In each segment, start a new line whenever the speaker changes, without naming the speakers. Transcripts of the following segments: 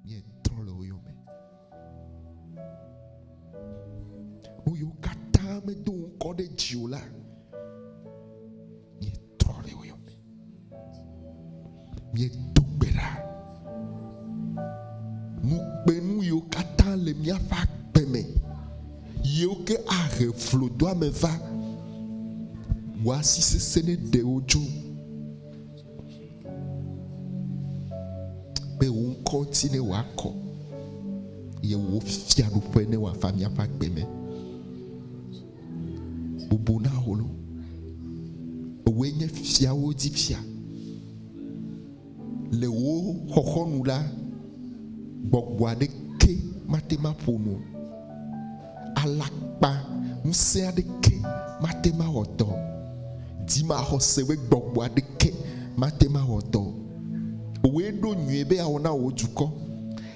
Míetrɔ le wo yome. Nu yiwo katã medo ŋkɔ ɖe dzi o la, míetrɔ le wo yome. Míedo gbe ɖa. Nukpenu yiwo katã le míaƒe agbe me, yiwo ke ahe vlodoame va, wò asi sesẽ neɖe wo tso. Be wò ŋkɔ ŋuti ne wòakɔ, ye wò fiaɖuƒe ne wòava míaƒe agbe me. Bubu na wò lo. Ewòe nye fiawo dzi fia. Le wò xɔxɔnu la, gbɔgbɔ aɖeke mate ŋu aƒo nu o. Alakpa ŋusẽ aɖeke mate ŋu awɔ dɔ o. Dzimaxɔse ƒe gbɔgbɔ aɖeke mate ŋu awɔ dɔ o. Wòe ɖo nyuie be yeawɔ na wò dukɔ,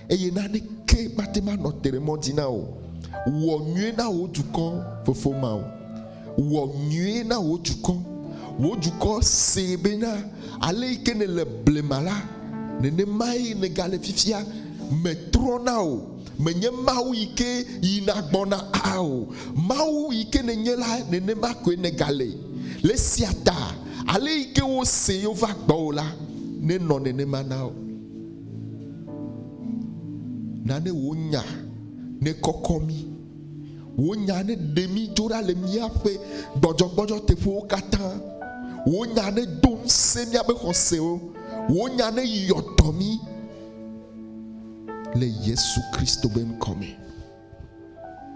eye naneke mate ŋu anɔ te ɖe mɔ dzi na wò. Wɔ nyuie na wò dukɔ, Fofo Mawu. Wɔ nyuie na wò dukɔ. Wò dukɔ see bena ale yi ke nèle blema la, nenemae nègale fifia. Mètrɔna o. Menye Mawu yi ke yina gbɔna ao. Mawu yi ke nènye la, nenema koe nègale. Le esia ta, ale yi ke wosee wova gbɔwò la, nenɔ nenema na wò. Na ne wò nya nekɔkɔ mí. Wò nya neɖe mí dzo ɖa le míaƒe gbɔdzɔgbɔdzɔ teƒewo katã. Wò nya nedo ŋusẽ míaƒe xɔsewo. Wò nya neyɔ dɔ mí le Yesu Kristo be ŋkɔ me.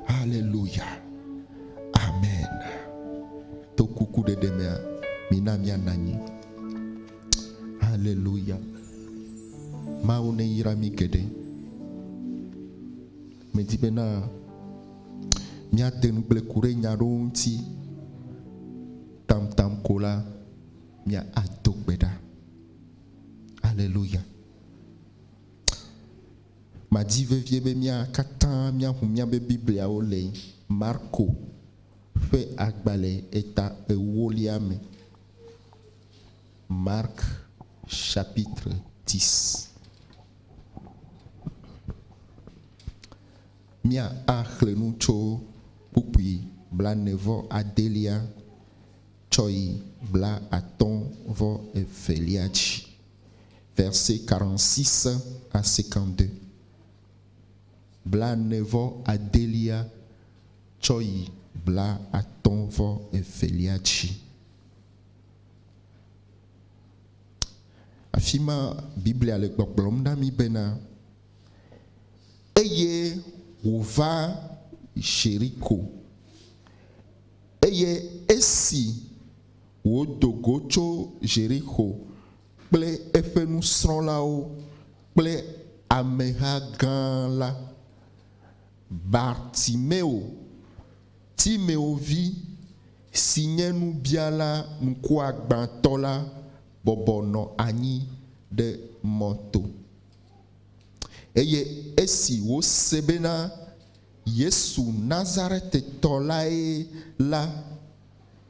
Haleluya. Amen. To kuku ɖeɖe mea, mina míanɔ anyi. Haleluya. Mawu neyra mí geɖe. Medi bena míade ŋugble ku ɖe nya aɖewo ŋuti tamtam ko la, míado gbe ɖa. Aleluya. Madi vevie be mía katã míaʋu míaƒe Bibliawo le Marko ƒe agbalẽ eta ewolia me. Marc chapitre 10. Mía axlẽ nu tso kpukpui blaene vɔ adelia tsɔ yi blaatɔ̃ vɔ evelia dzi, verset 46 à 52. Blaene vɔ adelia tsɔ yi blaatɔ̃ vɔ evelia dzi. Afi ma Biblia le gbɔgblɔm na mí bena, Eye wòva Ʒeriko. Eye esi wòdo go tso Ʒerixo kple eƒe nusrɔ̃lawo kple ameha gã la, Bartimeo, Timeo vi, si nye nubiala ŋkuagbãtɔ la bɔbɔ nɔ anyi ɖe mɔ to. Eye esi wose bena Yesu Nazaretetɔ lae la,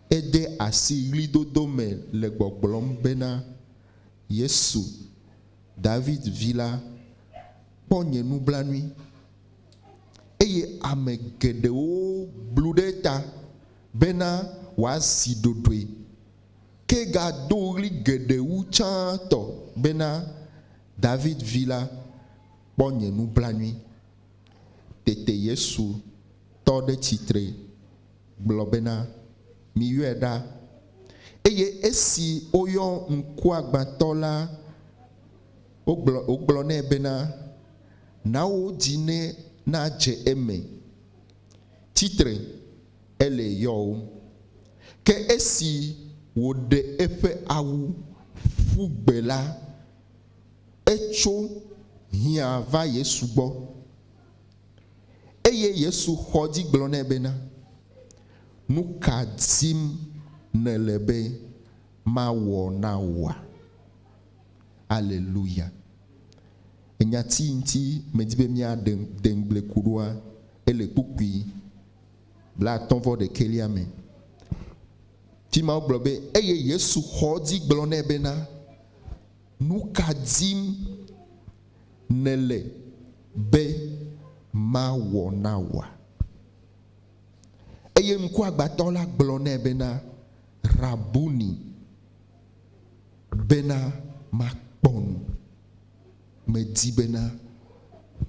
ede asi ɣlidodo me le gbɔgblɔm bena, Yesu, David Vi la, kpɔ nye nublanui! Eye ame geɖewo blu ɖe eta bena wòazi ɖoɖoe, ke gado ɣli geɖe wu tsãtɔ bena, David Vi la, kpɔ nye nublanui! Tete Yesu tɔ ɖe tsitre gblɔ bena, Miyɔe ɖa. Eye esi woyɔ ŋkuagbãtɔ la, wogblɔ, wogblɔ nɛ bena, Na wò dzi ne nadze eme. Tsi tre, ele yɔwòm. Ke esi wòɖe eƒe awu ƒu gbe la, etso hiã va Yesu gbɔ. Eye Yesu xɔ edzi gblɔ nɛ bena, Nu ka dim nèle be mawɔ na wòa? Aleluya! Enyati ŋuti medi be míaɖe de ŋugble ku ɖoa, ele kpukpui blaatɔ̃ vɔ ɖekɛlia me. Fi ma wogblɔ be, Eye Yesu xɔ edzi gblɔ nɛ bena, Nu ka dim nèle? be mawɔ na wòa? Eye ŋkuagbãtɔ la gblɔ nɛ bena, Rabuni, bena makpɔ nu. Medi bena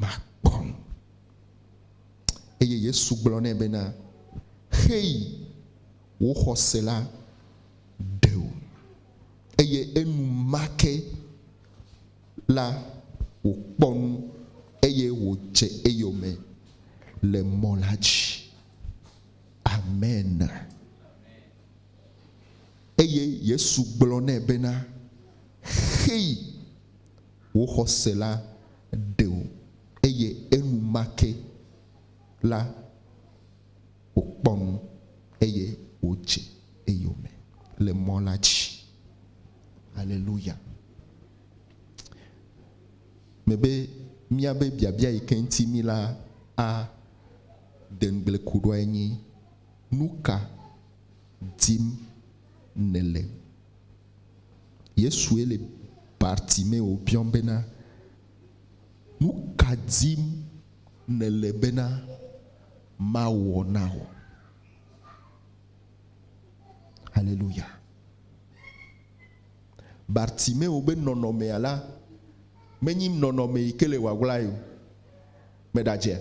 makpɔ nu. Eye Yesu gblɔ nɛ bena, Xeyi, wò xɔse la ɖe wò. Eye enumake la wòkpɔ nu eye wòdze eyome le mɔ la dzi. Amen. Eye Yesu gblɔ nɛ bena, Xeyi, wò xɔse la ɖe wò. Eye enumake la wòkpɔ nu eye wòdze eyome le mɔ la dzi. Aleluya. Mebe míabe biabia yi ke ŋuti mí la a de ŋugble ku ɖoae nyi, Nuka dim nèle? Yesue le Bartimeo biɔm bena, Nuka dim nèle bena mawɔ na wò? Aleluya. Bartimeo be nɔnɔmea la, menyi nɔnɔme yi ke le wawlae o. Meɖadze.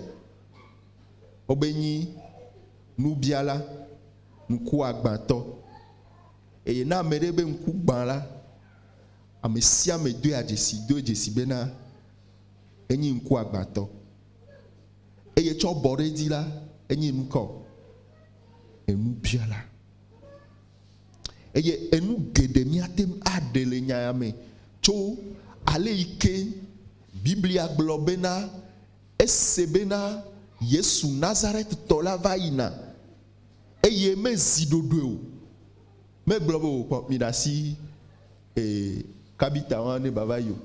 Wobe nyi nubiala, ŋkuagbãtɔ. Eye ne ame ɖe be ŋku gbã la, ame sia ame doea dzesi, doe dzesi bena enyi ŋkuagbãtɔ. Eye tsɔ bɔ ɖe edzi la, enyi nuka o? Enubiala. Eye enu geɖe míate ŋu aɖe le nya ya me tso ale yi ke Biblia gblɔ bena ese bena Yesu Nazaretetɔ la va yina eye mezi ɖoɖoe o. Megblɔ be o kpɔ mi ɖe asi ee kabita wa ne ba va yi o.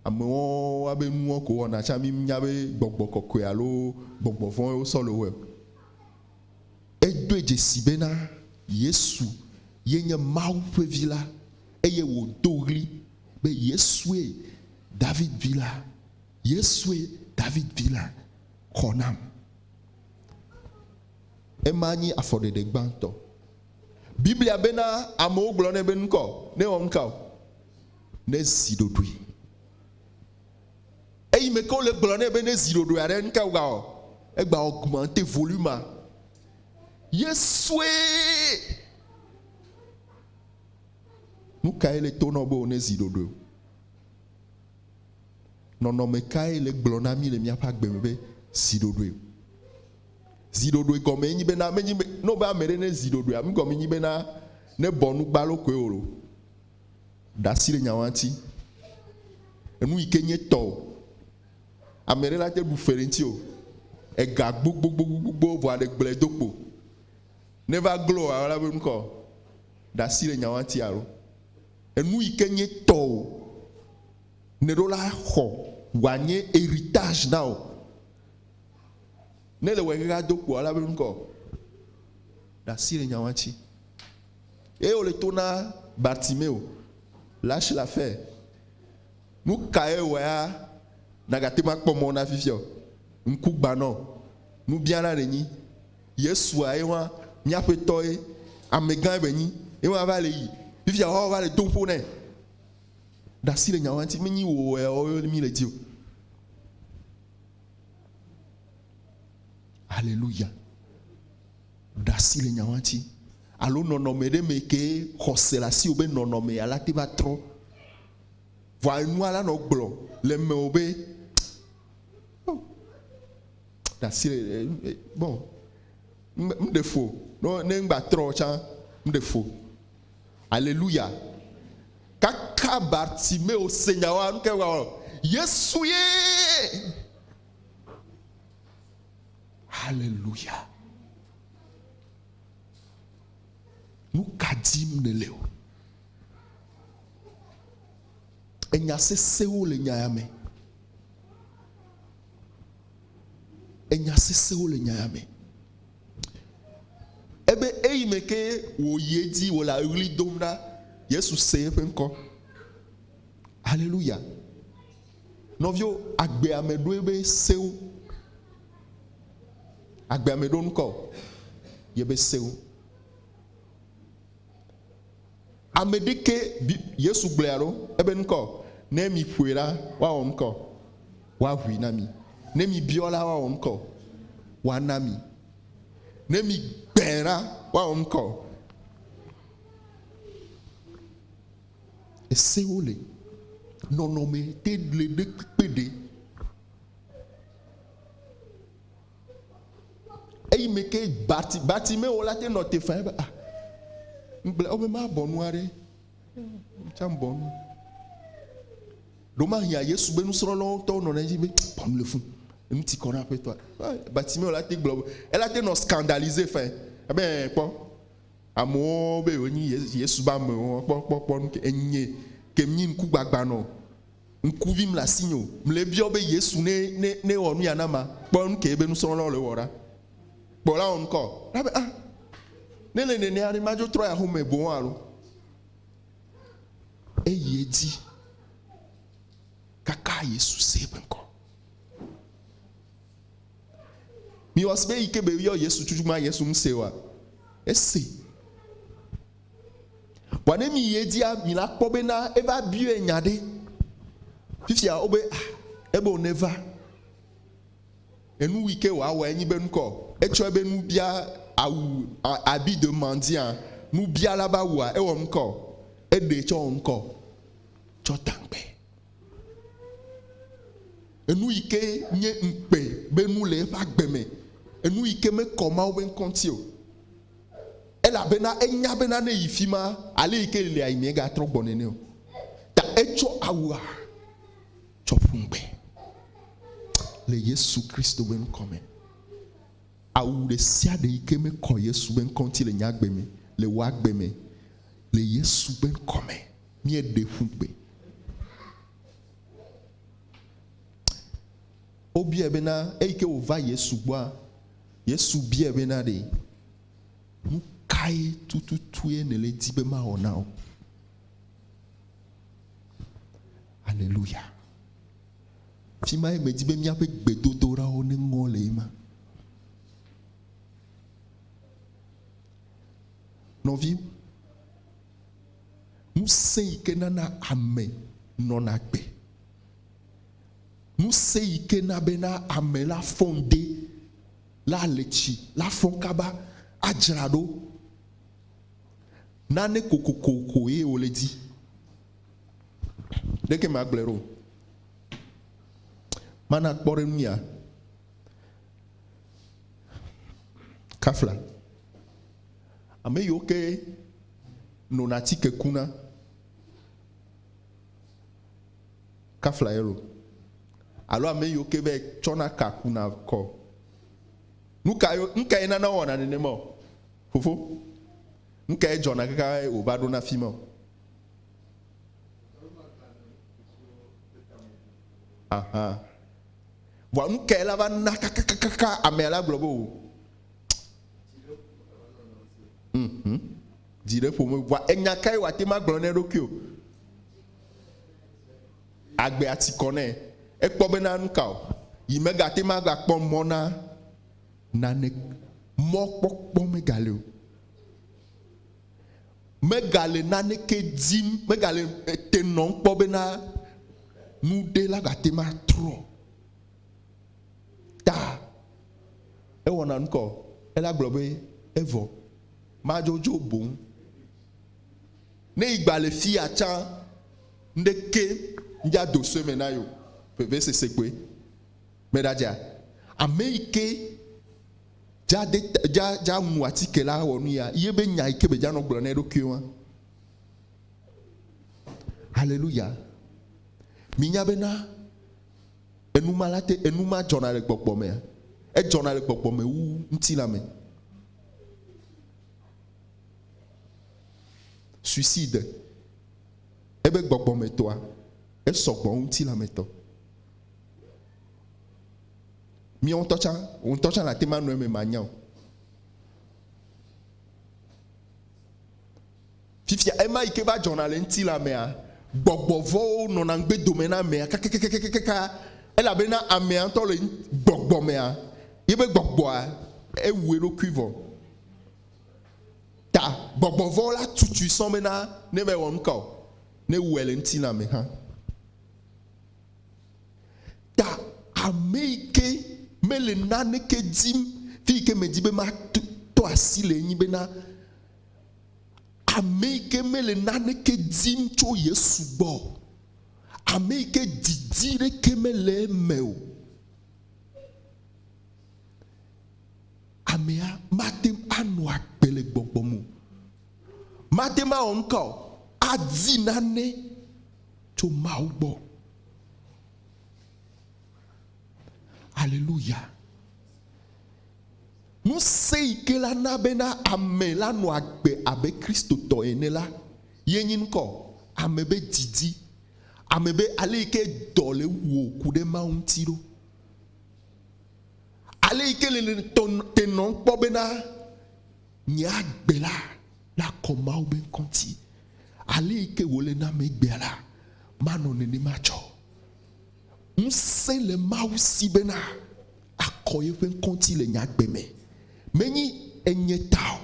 Amewo woabe nuwo ko wɔna tsa mi nya be gbɔgbɔ kɔkɔe alo gbɔgbɔ vɔ̃ wosɔ le wɔe o. Edoe dzesi bena Yesu ye nye Mawu ƒe Vi la, eye wòdo ɣli be, Yesue, David Vi la! Yesue, David Vi la! Xɔ nam! Ema nye afɔɖeɖe gbãtɔ. Biblia bena amewo gblɔ nɛ be, Ŋkɔ, newɔ nuka o? Nezi ɖoɖoe. Eyi me ke wole gblɔ nɛ be nezi ɖoɖoe aɖe, nuka wògawɔ? Egba augmenter volume-a. Yesue! Nu kae le to nɔ be wònezi ɖoɖoe o? Nɔnɔme kae le gblɔ na mí le míaƒe agbe me be zi ɖoɖoe? Zi ɖoɖoe gɔmee nyi bena menyi be ne wobe ame ɖe nezi ɖoɖoea, nu gɔmee nyi bena nebɔ nu gbalo koe o. Ɖe asi ɖe nyawo ŋuti. Enu yi ke nye tɔ o. Ame ɖe la te ɖu fe ɖe ŋuti o. Ega gbogbogbogbogbogbo vɔa ɖe gblɔe do kpo. Ne va glo oa, la be nukɔ. Ɖe asi ɖe nyawo ŋuti alo. Enu yi ke nye tɔ o. Ne ɖo la xɔ wòanye héritage na wò. Ne le wɔ xexea do kpoa, la be nukɔ. Ɖe asi ɖe nyawo ŋuti. Eye wòle to na Bartimeo, Lâche l'affaire. Nu kae wɔ ya nàgate ŋu akpɔ mɔ na fifia o? Ŋku gbã nɔ. Nubiala nènyi. Yesua ye wa, mía Ƒetɔ ye, amegãe be nyi. Ye wa va le yi. Fifia woawo va le do ƒo nɛ. Ɖe asi le nyawo ŋuti. Menyi wò wɔe mí le di o. Aleluya. Ɖe asi le nyawo ŋuti. Alo nɔnɔme ɖe me kee xɔse le asiwò be nɔnɔme ya la te va trɔ. Vɔa enua la nɔ gblɔ le mewò be, oh, ɖe asi le, bon, ŋɖe fo, ne ŋgba trɔ tsã, ŋɖe fo. Aleluya. Kaka Bartimeo se nyawoa, nukae wòwɔ? Yesu ye! Haleluya. Nu ka dim nèle o? Enya sesẽwo le nya ya me. Enya sesẽwo le nya ya me. Ebe eyi me ke wòyi edzi wòle ɣli dom ɖa, Yesu se eƒe ŋkɔ. Haleluya. Nɔviwo, agbea me ɖo ebe sewo. Agbea me ɖo ŋkɔ yebe sewo. Ame ɖeke Yesu gblɔe alo ebe ŋkɔ ne mi ƒoe la woawɔ ŋkɔ woaʋui na mi. Ne mi biɔ la woawɔ ŋkɔ woana mi. Ne mi gbɛ̃ la woawɔ ŋkɔ. Esewo le nɔnɔme te le ɖe kpekpe ɖe. Eyi me ke Bati, Bartimeo la te nɔ te fã ebe ah, ŋgblẽ wobe mabɔ nua ɖe, ŋtsã bɔ nu. Ɖomahia Yesu be nusrɔ̃lawo ŋutɔwo nɔ na edzi be bɔ nu le fũ, enu ti kɔ na aƒetɔa. Ah, Bartimeo la te gblɔ be, ela te nɔ scandaliser fã ebe kpɔ amewo be wonyi Yesu be amewo kpɔ kpɔ kpɔ nu ke enye ke nyi ŋkugbagba nɔ. Ŋkuvim le asinye o. Mle biɔ be Yesu ne, ne, ne wɔ nuya na ma. Kpɔ nuke ebe nusrɔ̃lawo le wɔ ɖa. Kpɔ la wɔ ŋkɔ. La be, ah, ne le nenea ɖe, madzo trɔ ya xome boŋ alo. Eyi edzi kaka Yesu se eƒe ŋkɔ. Miwɔ si be yi ke be yɔ Yesu tutu ma Yesu ŋuse oa? Ese. Vɔa ne mi yi edzia, mi la kpɔ bena eva biɔe nya ɖe. Fifia wobe, ah, ebe wòneva. Enu yi ke wòawɔ enyi be nukɔ, etsɔ ebe nubia awu, habit de mendiant, nubiala be awua, ewɔ nukɔ, eɖe tsɔ wɔ nukɔ, tsɔ da ŋkpe. Enu yi ke nye ŋkpe be nu le eƒe agbe me, enu yi ke mekɔ Mawu be ŋkɔ ŋuti o. Elabena enya bena ne yi fima, ale yi ke lia yi miegatrɔ gbɔ nene o. Ta etsɔ awua tsɔ ƒu ŋugbe le Yesu Kristo be ŋkɔ me. Awu ɖe sia ɖe yi ke mekɔ Yesu be ŋkɔ ŋuti le nye agbe me, le wò agbe me, le Yesu be ŋkɔ me, míeɖe ƒu gbe. Wobiae bena, eyi ke wòva Yesu gbɔa, Yesu biae bena ɖe, nu kae tututue nèle di be mawɔ na wò? Aleluya. Fi mae medi be míaƒe gbedodoɖawo neŋɔ le ema. Nɔvi, ŋusẽ yi ke nana ame nɔna agbe, ŋusẽ yi ke na bena ame la fɔ ŋde la le tsi la fɔ kaba adzra ɖo. Nane kokokoko ye wòle di. Ɖeke magblɔe ɖo. Mana kpɔ ɖe nu ya. Kafla. Ame yiwo ke nona atike kuna. Kafla ye lo. Alo ame yiwo ke vɛ tsɔna ka kuna kɔ. Nu ka nu kae nana wowɔna nenema o? Fofo, nu kae dzɔna kaka wòva ɖona afi ma o? Aha. Vɔa nu kae la va na kakakaka amea la gblɔ be o? Mhm. Dzi ɖe ƒo me. Vɔa enya kae wòate ŋu agblɔ na eɖokui o? Agbea ti kɔ nɛ. Ekpɔ bena nuka o? Yi megate ŋu agakpɔ mɔ na nane. Mɔkpɔkpɔ megale o. Megale naneke dim, megale te nɔm kpɔ bena nu ɖe la gate ŋu atrɔ. Ta ewɔna nuka o? Ela gblɔ be evɔ. Madzodzo boŋ. Ne yi gba le fiya tsã, ŋɖeke ŋdza do sue me na yo vevesese kpoe. Meɖadza ame yi ke dza de dza dza nu atike la wɔ nuya, ye be nya yi ke be dza nɔ gblɔ na eɖokui wa. Haleluya. Mi nya bena enuma la te enuma dzɔna le gbɔgbɔ mea? Edzɔna le gbɔgbɔ me wu ŋutilã me. Suicide, ebe gbɔgbɔmetɔa, esɔ gbɔ ŋutilãmetɔ. Míawo ŋutɔ tsã, wò ŋutɔ tsã nàte ŋu anɔ eme manya o. Fifia, ema yi ke va dzɔna le ŋutilã mea, Gbɔgbɔ vɔ̃wo nɔna ŋgbe dome na amea kakakakakaka elabena amea ŋutɔ le gbɔgbɔ mea, yebe gbɔgbɔa ewu eɖokui vɔ. Ta gbɔgbɔ vɔ̃wo la tutui sɔŋ bena ne va yi wɔ nuka o, ne wɔe le ŋutilã me hã. Ta ame yi ke mele naneke dim, fi yi ke medi be matɔ asi le enyi bena ame yi ke mele naneke dim tso Yesu gbɔ o, ame yi ke didi ɖeke mele eme o, amea mate ŋu anɔ agbe le gbɔgbɔ me o. Mate ŋu awɔ nuka o? Adi nane tso Mawu gbɔ. Aleluya. Ŋusẽ yi ke la na bena ame la nɔ agbe abe Kristotɔ ene la, ye nyi ŋkɔ, ame be didi, ame be ale yi ke dɔ le wuwò ku ɖe Mawu ŋuti ɖo. Ale yi ke le tenɔm kpɔ bena nye agbe la nakɔ Mawu be ŋkɔ ŋuti. Ale yi ke wòle nam egbea la, manɔ nenema tsɔ. Ŋusẽ le Mawu si bena akɔ yeƒe ŋkɔ ŋuti le nye agbe me. Menyi enye ta o.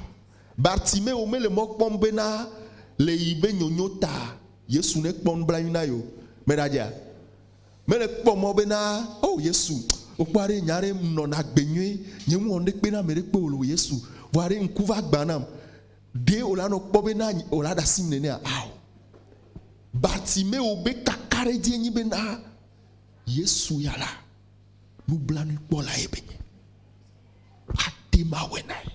Bartimeo mele mɔ kpɔm bena le yi be nyonyo ta Yesu nekpɔ nublanui na ye o. Meɖadzea? Mele kpɔ mɔ bena, O Yesu, wokpɔ aɖe nya aɖe nɔna agbe nyuie, nye ŋu wɔ nuɖekpe na ame ɖekpe o lo Yesu, vɔ aɖe ŋku va gbã nam. Ɖe wòla nɔ kpɔ bena wòla ɖe asim nenea? Ao. Bartimeo be kakaɖedzie nyi bena Yesu ya la, nublanuikpɔla ye be nye. Ate ŋu awɔe na ye.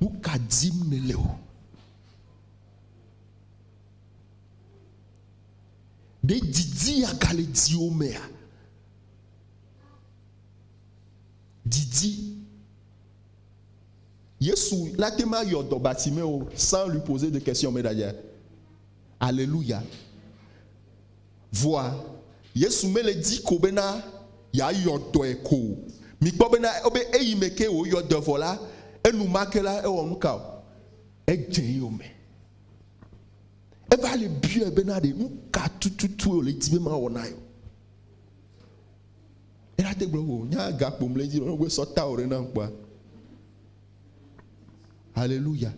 Nu ka dim nèle o? Ɖe didi ya gale dziwò mea? Didi. Yesu la te ma yɔ dɔ Bartimeo sans lui poser de question me ɖadza. Alléluia. Voa Yesu mele di ko bena yeayɔ dɔe ko o. Mikpɔ bena ebe eyi me ke wòyɔ dɔe vɔ la, enumake la ewɔ nuka o? Edze eyome. Eva le biɔe bena ɖe nuka tututue wòle di be mawɔ na ye o. Ela te gblɔ o, nya gakpo mle dzi o, sɔ ta o ɖe nam kpɔa. Hallelujah.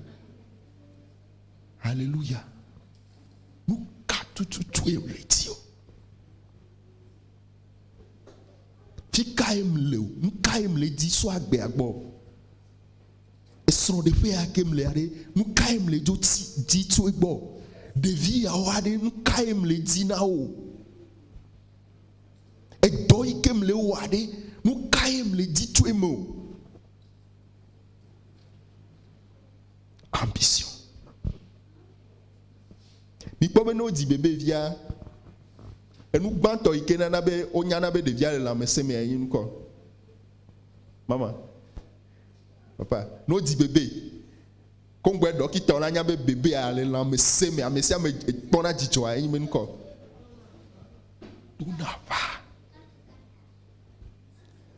Hallelujah. Nuka tututue wòle di o? Fikae mle o? Nukae mle di so agbea gbɔ? Esrɔ̃ɖeƒe ya ke mle aɖe, nu kae mle dzo di tso egbɔ? Ɖevi yawo aɖe, nu kae mle di na wo? Edɔ yi ke mle wɔ aɖe, nu kae mle di tso eme o? Ambition. Mikpɔ be ne wodzi bebevia, enu gbãtɔ yi ke nana be wonyana be ɖevia le lãmesẽ mea ye nye nukɔ? Mama. Papa, ne wodzi bebe, koŋgbɔe ɖɔkitawo la nya be bebea le lãme sẽ me, ame sia ame kpɔna dzidzɔa, enyi be ŋkɔ. Dona ƒa.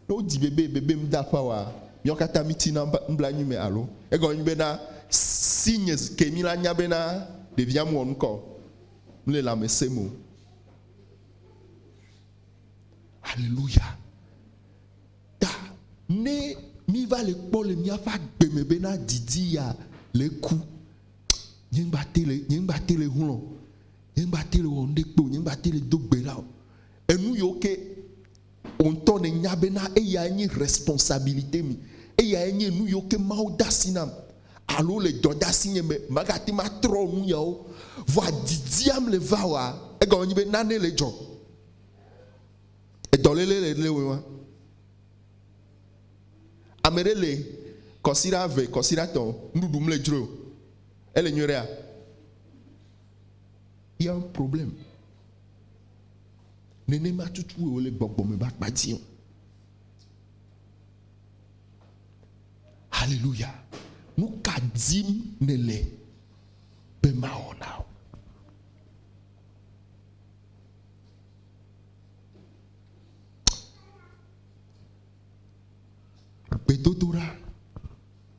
Ne wodzi bebe, bebe mda ƒa oa, míawo katã mítsina nublanui me alo? Egɔme nyi bena signes ke mí la nya bena ɖevia mewɔ ŋkɔ o, mele lãme sẽ me o. Hallelujah. Ta ne míva le kpɔ le míaƒe agbe me bena didi ya le ku, nye ŋgba te le, nye ŋgba te le hlɔ̃, nye ŋgba te le wɔ nuɖekpe o, nye ŋgba te le do gbe ɖa o. Enu yiwo ke wò ŋutɔ nènya bena eyae nye responsabilité mi, eyae nye nu yiwo ke Mawu de asi nam alo le dɔdeasi nye me, magate ŋu atrɔ nu yawo. Vɔa didiam le va oa, egɔme nye be nane le dzɔ. Edɔléle le lé wòe wa. Ame ɖe le kɔsiɖa eve, kɔsiɖa tɔ̃, nuɖuɖu mle dzroe o. Ele nyuie ɖea? Il y a un problème. Nenema tutu wòle gbɔgbɔ me be akpa dzi o. Hallelujah. Nu ka dim nèle be mawɔ na wò? Gbedodoɖa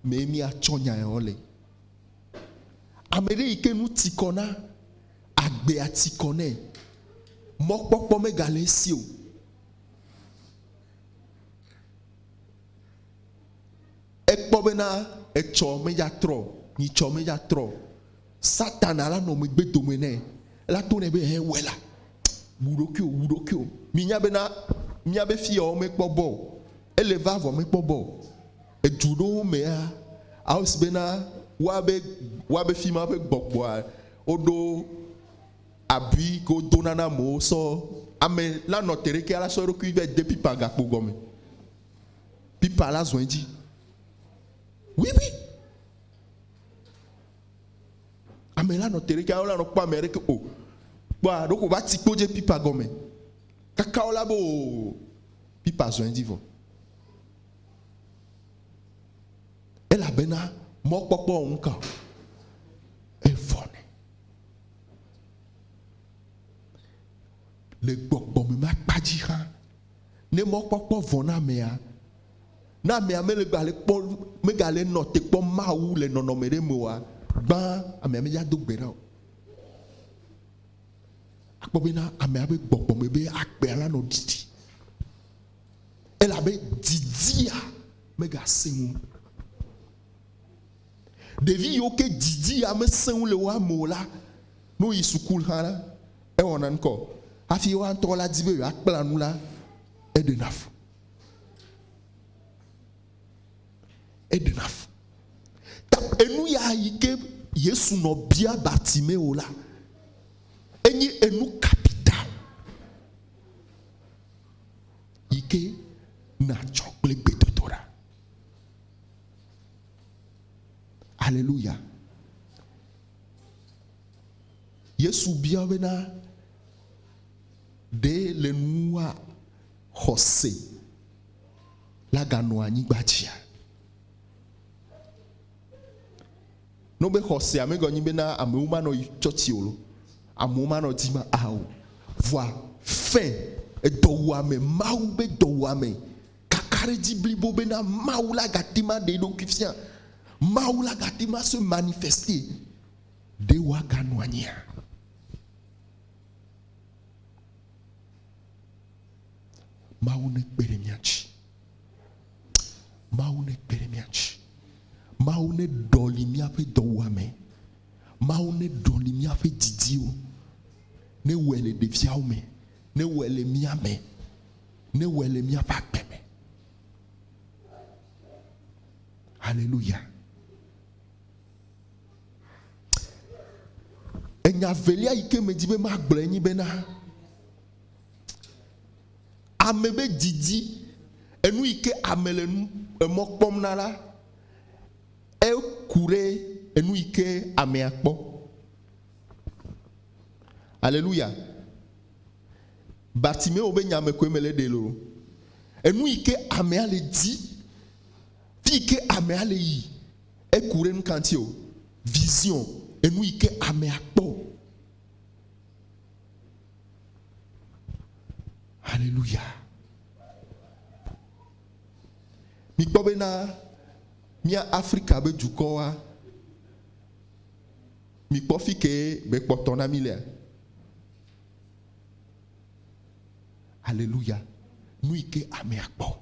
mee míatsɔ nya yawo le. Ame ɖe yi ke nu ti kɔ na, agbea ti kɔ nɛ, mɔkpɔkpɔ megale esi o. Ekpɔ bena etsɔ medzatrɔ o, nyitsɔ medzatrɔ o. Satana la nɔ megbe dome nɛ. Ela to nɛ be, Hɛ wɔe la, wu ɖokuiwò, wu ɖokuiwò. Minya bena míabe fiawo mekpɔ bɔ o. Ele va vɔ mekpɔ bɔ o. Edu ɖewo mea, awɔsi bena woabe woabe fima ƒe gbɔgbɔa woɖo abui ke wodona na amewo sɔ ame la nɔ te ɖekea la sɔ eɖokui vɛ de pipa gakpo gɔme. Pipa la zɔ edzi. Oui oui. Ame la nɔ te ɖekea wola nɔ kpɔ ame ɖeke o. Kpɔa ɖoko va ti kpo dze pipa gɔme. Kaka wola be o pipa zɔ edzi vɔ. Elabena mɔkpɔkpɔ ŋu ka o. Evɔ nɛ. Le gbɔgbɔme ma kpa dzi hã, ne mɔkpɔkpɔ vɔ na amea, ne amea mele gale kpɔ, megale nɔ te kpɔ Mawu le nɔnɔme ɖe me oa, gbã amea medza do gbe ɖa o. Akpɔ bena amea be gbɔgbɔme be agbea la nɔ ɖiɖi. Elabe didia megasẽ ŋu. Ɖevi yiwo ke didia mesẽ ŋu le woa me o la, ne woyi sukul hã la, ewɔna ŋkɔ. Hafi woa ŋutɔ la di be yewoakpla nu la, eɖena fu. Eɖena fu. Ta enu ya yi ke Yesu nɔ bia Bartimeo la, enye enu capital yi ke natsɔ kple gbedodoɖa. Aleluya. Yesu bia bena, Ɖe le nuwua xɔse la ganɔ anyigba dzia? Ne wobe xɔsea megɔ nyi bena amewo manɔ yi tsɔtsi o lo, amewo manɔ dzi ma ao. Vɔa fɛ edɔwuame, Mawu be dɔwuame, kakaɖedzi blibo bena Mawu la gate ma ɖe eɖokui fia, Mawu la gate ma se manifester, ɖe woaganɔ anyia? Mawu nekpe ɖe mía ŋuti. Mawu nekpe ɖe mía ŋuti. Mawu neɖɔli míaƒe dɔwuame. Mawu neɖɔli míaƒe didiwo. Newɔe le ɖeviawo me. Newɔe le mía me. Newɔe le míaƒe agbe me. Haleluya. Enya velia yi ke medi be magblɔe nyi bena ame be didi, enu yi ke ame le nu emɔ kpɔm na la, eku ɖe enu yi ke amea kpɔ. Aleluya. Bartimeo be nya me koe mele ɖe loo. Enu yi ke amea le di, fi yi ke amea le yi, eku ɖe nuka ŋuti o? Vision, enu yi ke amea kpɔ. Hallelujah. Mikpɔ bena mía Afrika be dukɔwoa, mikpɔ fi ke be kpɔtɔ na mí lea. Hallelujah. Nu yi ke amea kpɔ.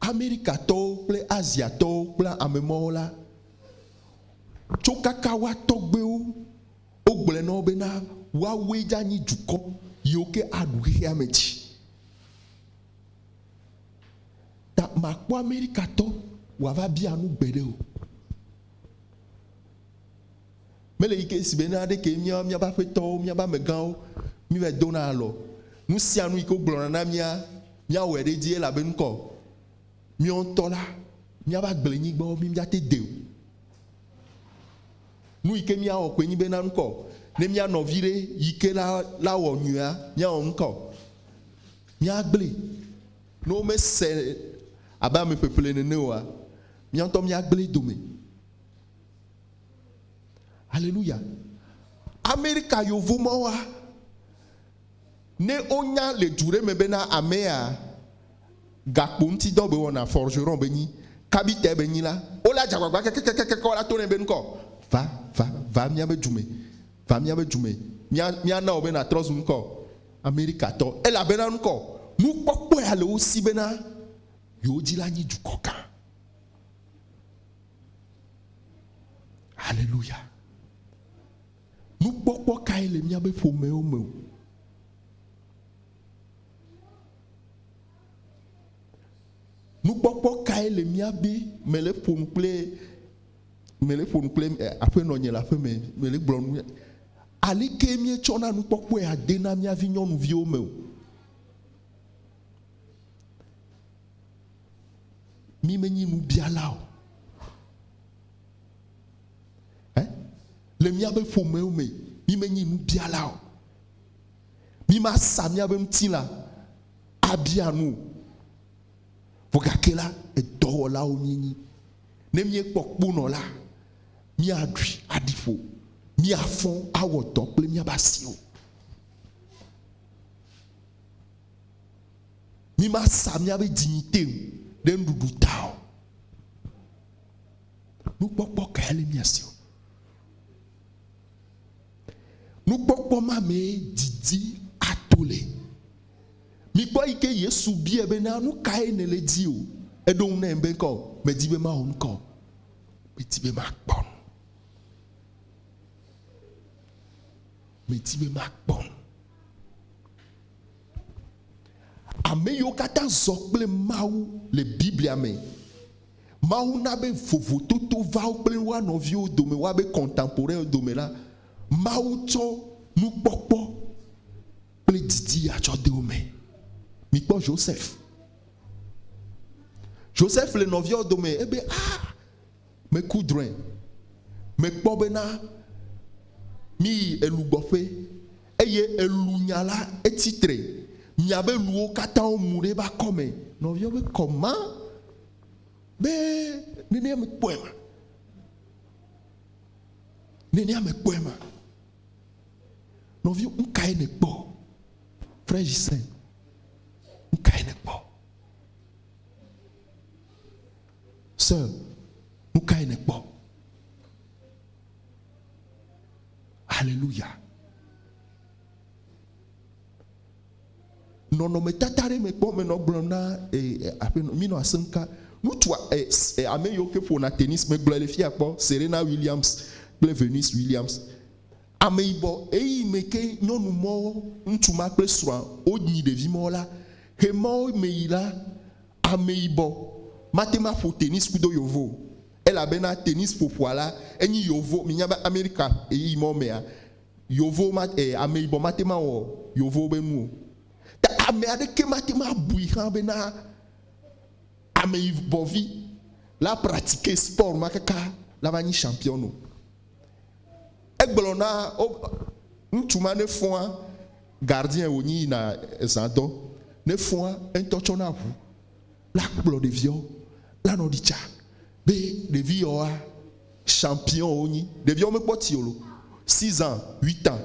Amerikatɔwo kple Asiatɔwo kple amemɔwo la, tso kaka woa tɔgbewo wogblɔe na wo bena woawoe dze anyi dukɔ yiwo ke aɖu xexea me dzi. Ta makpɔ Amerikatɔ wòava bia nu gbeɖe o. Mele yi ke si bena ɖeke mía míaƒe aƒetɔwo, míaƒe amegãwo mívae dona alɔ. Nu sia nu yi ke wogblɔna na mía, míawɔe ɖe edzi elabe ŋkɔ míawo ŋutɔ la, míaƒe agblenyigbawo mí míate de o. Nu yi ke míawɔ koe nyi bena ŋkɔ ne mía nɔvi ɖe yi ke la la wɔ nyuia, míawɔ ŋkɔ míagblẽ. Ne womese abe ame ƒeƒle nene oa, mía ŋutɔ míagblẽ dome. Aleluya. Amerika yovo mawoa, ne wonya le du ɖe me bena amea gakpo ŋuti dɔ be wɔna, forgeron be nyi. Kabitɛ be nyi la, wole adzagbagba kekekekeke wola to nɛ be ŋkɔ, va, va, va míabe du me, va míabe du me, mía, míana wò be nàtrɔ zu ŋkɔ, Amerikatɔ. Elabena ŋkɔ, nukpɔkpɔe ya le wo si bena yewo dzi la nyi dukɔ gã. Haleluya. Nukpɔkpɔ kae le míabe ƒomewo me o? Nukpɔkpɔ kae le mía be mele ƒo nu kple mele ƒo nu kple aƒenɔnye le aƒeme mele gblɔ nu aleke míetsɔna nukpɔkpɔe ade na mía vi nyɔnuviwo me o? Mí menyi nubiala o. Eh? Le míabe ƒomewo me, mí menyi nubiala o. Mí ma sa míabe ŋutilã abia nu o. Vɔ gake la, edɔwɔlawo míenyi. Ne míekpɔ kponɔ la, míaɖui aɖi ƒo, míafɔ awɔ dɔ kple míabe asiwo. Mímasa míabe dignité ɖe nuɖuɖu ta o. Nukpɔkpɔ kae le mía si o? Nukpɔkpɔ ma mee didi ato le. Mikpɔ yi ke Yesu biae bena, Nu kae nèle di o? Eɖo ŋu nɛ be, Ŋkɔ, medi be mawɔ ŋkɔ. Medi be makpɔ nu. Medi be makpɔ nu. Ame yiwo katã zɔ kple Mawu le Biblia me, Mawu na be vovototo va wo kple woa nɔviwo dome, woabe contemporains dome la, Mawu tsɔ nukpɔkpɔ kple didi ya tsɔ de wo me. Mikpɔ Joseph. Joseph le nɔviawo dome, ebe, ah, meku drɔ̃e. Mekpɔ bena míyi elugbɔƒe eye elu nya la etsi tre. Miabe luwo katã womu ɖe eƒe akɔme. Nɔviawo be kɔma be nenea mekpɔe ma. Nenea mekpɔe ma. Nɔviwo, nu kae nèkpɔ? Frère Gislain, nu kae nèkpɔ? Sœur, nu kae nèkpɔ? Hallelujah. Nɔnɔmetata ɖe mekpɔ menɔ gblɔm na aƒenɔ minɔ asem ka ŋutsua ame yiwo ke ƒona tennis megblɔe le fia kpɔ Serena Williams kple Venus Williams Ameyibɔ, ɣeyiɣi me ke nyɔnu mɔwo, ŋutsu ma kple srɔ̃a wonyi ɖevi mɔwo la, ɣe mawo me yi la, ameyibɔ mate ŋu aƒo tenis kudo yevo o. Elabena tenis ƒoƒoa la, enyi yevo, minya be Amerika ɣeyiɣi mawo mea, yevo ma, e, ameyibɔ mate ŋu awɔ yevowo be nu o. Ta ame aɖeke mate ŋu abui hã bena ameyibɔvi la pratiquer sport ma kaka la va nyi champion o. Egblɔ na wo, ŋutsu ma ne fɔa, gardien wònyi yina zã dɔ, ne fɔa, eŋutɔ tsɔna ʋu la kplɔ ɖeviawo la nɔ ɖi tsa be ɖevi yawoa champion wonyi. Ɖeviawo mekpɔ tsi o lo, six ans, huit ans,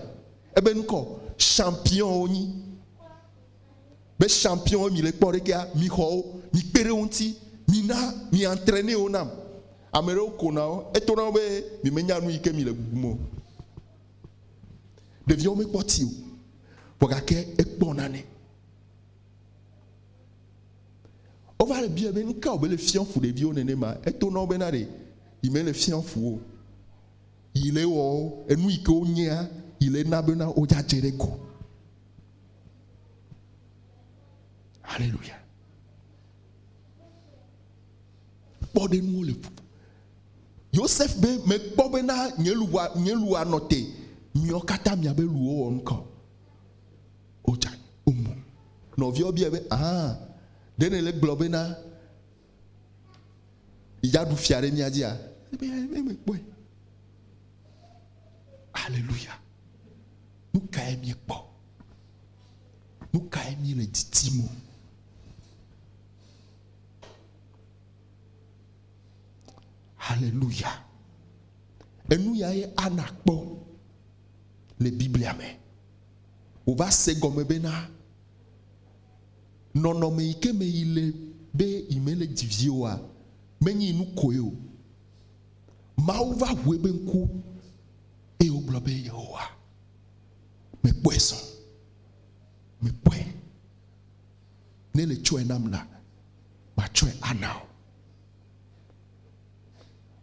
ebe ŋkɔ champion wonyi. Be champion mi le kpɔ ɖekea, mi xɔ wo, mi kpe ɖe wo ŋuti, mi na, mi entrainer wo nam. Ame ɖewo kona wo, eto na wo be mi menya nu yi ke mi le gugum o. Ɖeviawo mekpɔ ti o, vɔ gake ekpɔ nane. Wova le bia be nuka wo be le fiɔ fu ɖeviwo nenema, eto na wo bena ɖe yi mele fiɔ fu wo. Yi le wɔ wo, enu yi ke wonyea, yi le na bena wodza dze ɖe go. Haleluya. Kpɔɖenuwo le ƒoƒo. Yosef be mekpɔ bena nye luʋɔa nye luʋɔa nɔ te, miawo katã miabe luwo wɔ ŋkɔ. Wodza womu. Nɔviawo biae be, aa, ɖe nèle gblɔ bena yeaɖu fia ɖe mía dzia? Ebe, mekpɔe. Haleluya. Nu kae míekpɔ? Nu kae míele didim o? Haleluya. Enu ya ye Ana kpɔ le Biblia me. Wòva se gɔme bena nɔnɔme yi ke me yi le be yi mele dzi vi oa, Menyi nu koe o. Mawu va ʋu ebe ŋku eye wogblɔ be Yehowa, mekpɔe zɔ. Mekpɔe. Ne le tsɔe nam la, matsɔe ana wò.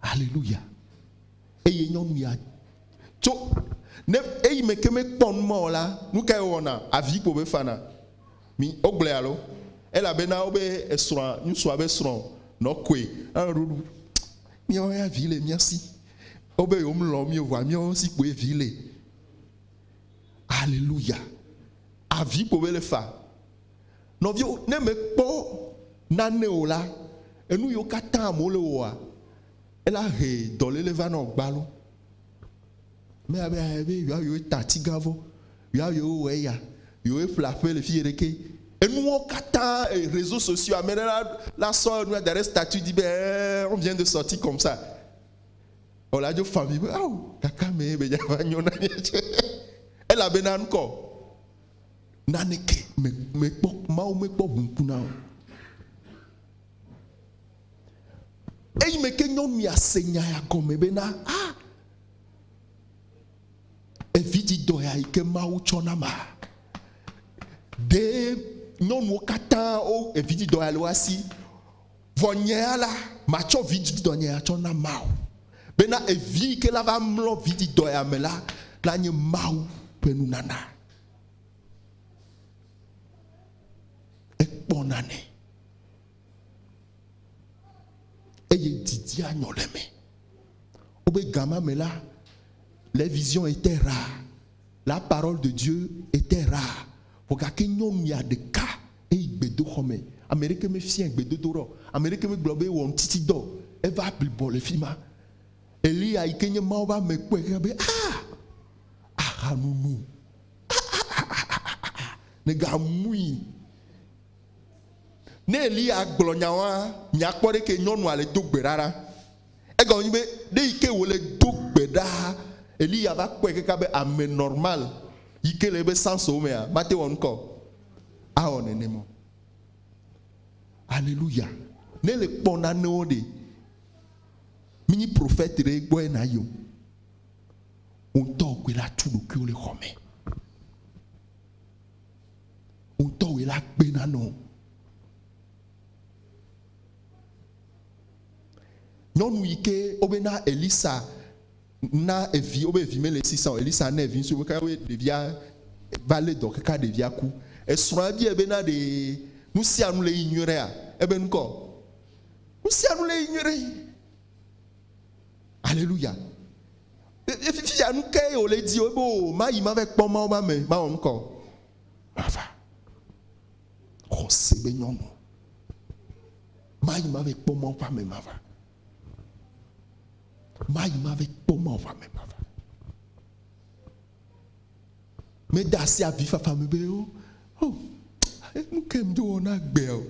Haleluya. Eye nyɔnu ya tso ne eyi me ke mekpɔ nu ma o la, nu kae wòwɔna? Avi kpo be fana. Mi wogblɔe alo? Elabena wobe esrɔ̃a, ŋutsua be srɔ̃ nɔ koe. Anɔ ɖuɖu. Míawo ya vi le mía si. Wobe yewomlɔ mí o vɔa míawo si kpoe vi le. Aleluya. Avi kpo be le fa. Nɔviwo, ne mekpɔ nane o la, enu yiwo katã amewo le wɔa, ela he dɔléle va na wò gbalo. Me abe abe yewoa yewo ta atigã vɔ, yewoa yewo wɔ eya, yewoe ƒle aƒe le fiye ɖeke. Enuwo katã, eh, réseaux sociaux, ame ɖe la, la sɔ enua da ɖe statut dzi be, eh, on vient de sortir comme ça. Ɔ la dzo fa mi be, ao, kaka me be dza va nyo na mía tse. Elabena ŋkɔ, naneke me, mekpɔ, Mawu mekpɔ ʋu ŋku na o. Eyi me ke nyɔnu ya se nya ya gɔme bena, ah, evidzidɔ ya yi ke Mawu tsɔ na ma. Ɖe nyɔnuwo katã wo evidzidɔ ya le wo asi. Vɔ nye ya la, matsɔ vidzidɔ nye ya tsɔ na Mawu. Bena evi yi ke la va mlɔ vidzidɔ ya me la, la nye Mawu ƒe nunana. Ekpɔ nane. Eye didia nyɔ le eme. Wobe gama me la, les visions étaient rares, la parole de Dieu était rare. Vɔ gake nyɔnu ya ɖeka eyi gbedoxɔ me. Ame ɖeke mefiae gbedodoɖa o. Ame ɖeke megblɔ be ewɔ ŋutitidɔ o. Eva blibɔ le fi ma. Eliya yi ke nye Mawu ƒe ame kpɔe kaka be, Ah! Ahanunu. Ah-ah-ah-ah-ah-ah! Negamui. Ne Eliya gblɔ nyawoa, miakpɔ ɖe ke nyɔnua le do gbe ɖa ɖa. Egɔme nyi be ɖe yi ke wòle do gbe ɖa, Eliya va kpɔe kaka be ame normal yi ke le ebe sansowo mea, mate wɔ ŋkɔ awɔ nenema o. Aleluya. Ne le kpɔ nanewo ɖe, menyi profɛte ɖe gbɔe nayi o. Wò ŋutɔ koe la tu ɖokuiwò le xɔ me. Ŋutɔwoe la kpe na nɔ. Nyɔnu yi ke wobe na Elisa na evi, wobe evi mele esi sa o, Elisa na evi ŋutsu, wobe wobe ɖevia va lé dɔ kaka ɖevia ku. Esrɔ̃a biae be na ɖe nu sia nu le yi nyuie ɖea? Ebe ŋkɔ, nu sia nu le yi nyuie ɖe. Aleluya. Fifia nu kae wòle di? Wobe o, mayi mava kpɔ Mawu ƒe ame, mawɔ ŋkɔ. Mava. Xɔse be nyɔnu. Mayi mava kpɔ Mawu ƒe ame, mava. Mayi mava kpɔ Mawu ƒe ame, mava. Mede asi avifafa me be o, oh, nu kae ŋdzo wɔ na agbea o?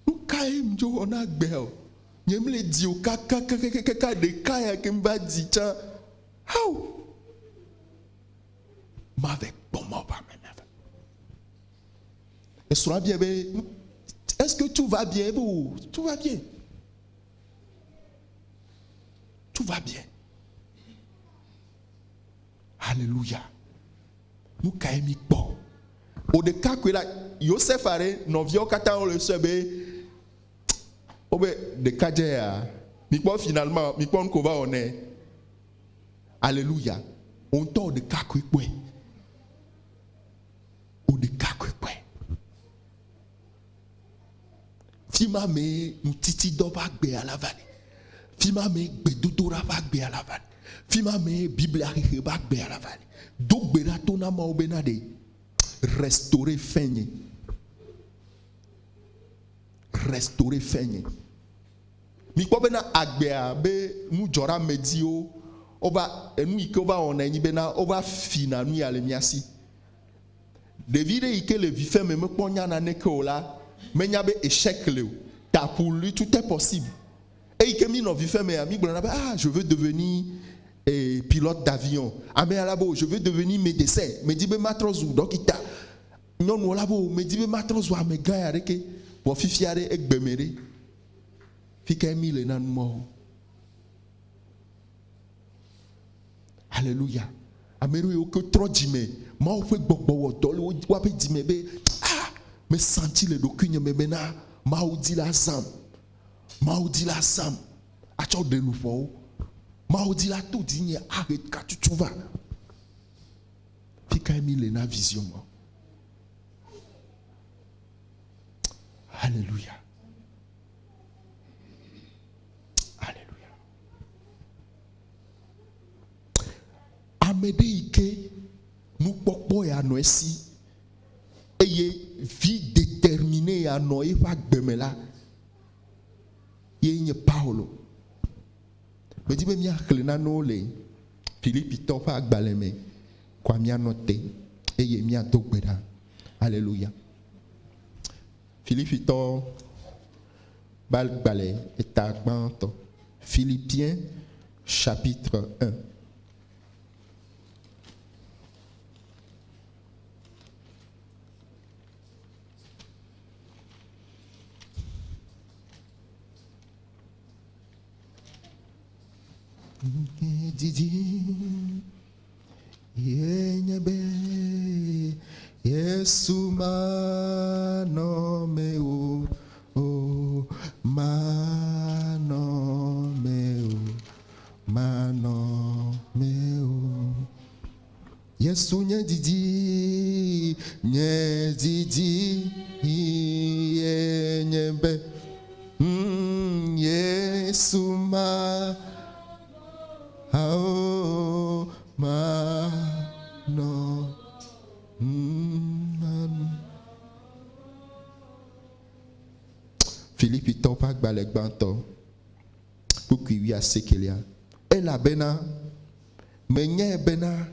Nu kae ŋdzo wɔ na agbea o? Nye mle di o kakakakakaka ɖeka ya ke ŋva di tsã. How? Mave kpɔ Mawu ƒe ame mave. Esrɔ̃a biae be, est-ce que tout va bien? Ebe o, tout va bien. Tout va bien. Alléluia. Nu kae mi kpɔ? Wò ɖeka koe la, Yosef aɖe, nɔviawo katã wole sɔe be Wobe ɖekadze ya, mikpɔ finalement, mikpɔ nu ko va wɔ nɛ. Aleluya. Wò ŋutɔ wò ɖeka koe kpɔe. Wò ɖeka koe kpɔe. Fima mee ŋutitidɔ ƒe agbea la va le. Fima mee gbedodoɖa ƒe agbea la va le. Fima mee Biblia xexe ƒe agbea la va le. Do gbe ɖa to na Mawu bena ɖe restaurer fɛnye. Restaurer fɛnye. Mikpɔ bena agbea be nudzɔɖeamedziwo wova enu yi ke wova wɔna nyi bena wova fina nu ya le mía si. Ɖevi ɖe yi ke le vi fɛ me mekpɔ nya naneke o la, menya be échec le o. Ta pour lui tout est possible. Eyi ke mi nɔ vi fɛ mea, mi gblɔna be ah je veux devenir eh, pilote d'avion. Ame ya la be oh, je veux devenir médecin. Medi be matrɔ zu ɖɔkita. Nyɔnuwo la be o, medi be matrɔ zu amegã ya ɖeke. Vɔ fifia ɖe, egbe me ɖe. Fi kae mi le na numawo? Haleluya. Ame ɖewo yiwo ke trɔ dzime, Mawu ƒe gbɔgbɔ wɔ dɔ le woaƒe dzime be, ah, mesanti le ɖokuinye me bena Mawu di la zãm. Mawu di la zãm atsɔ ɖe luʋɔwo. Mawu di la to dzinye ahe katutu va. Fi kae mi le na vision ma? Haleluya. Haleluya. Ame ɖe yi ke nukpɔkpɔ ya nɔ esi eye vi determine ya nɔ eƒe agbe me la, ye nye Paulo. Medi be míaxlẽ nanewo le Filipitɔwo ƒe agbalẽ me kɔa míanɔ te eye míado gbe ɖa. Aleluya. Filipitɔwo ƒe agbalẽ eta gbãtɔ. Philippiens chapitre 1. Didi ye nye be Yesu manɔ me o, o manɔ me o, manɔ me o. Yesu nye didi, nye didi ye nye be mm, Yesu ma ao ma nɔ mm, ma nɔ. Filipitɔwo ƒe agbalẽ gbãtɔ kpukpui wuiasiekelia. Elabena Menyae bena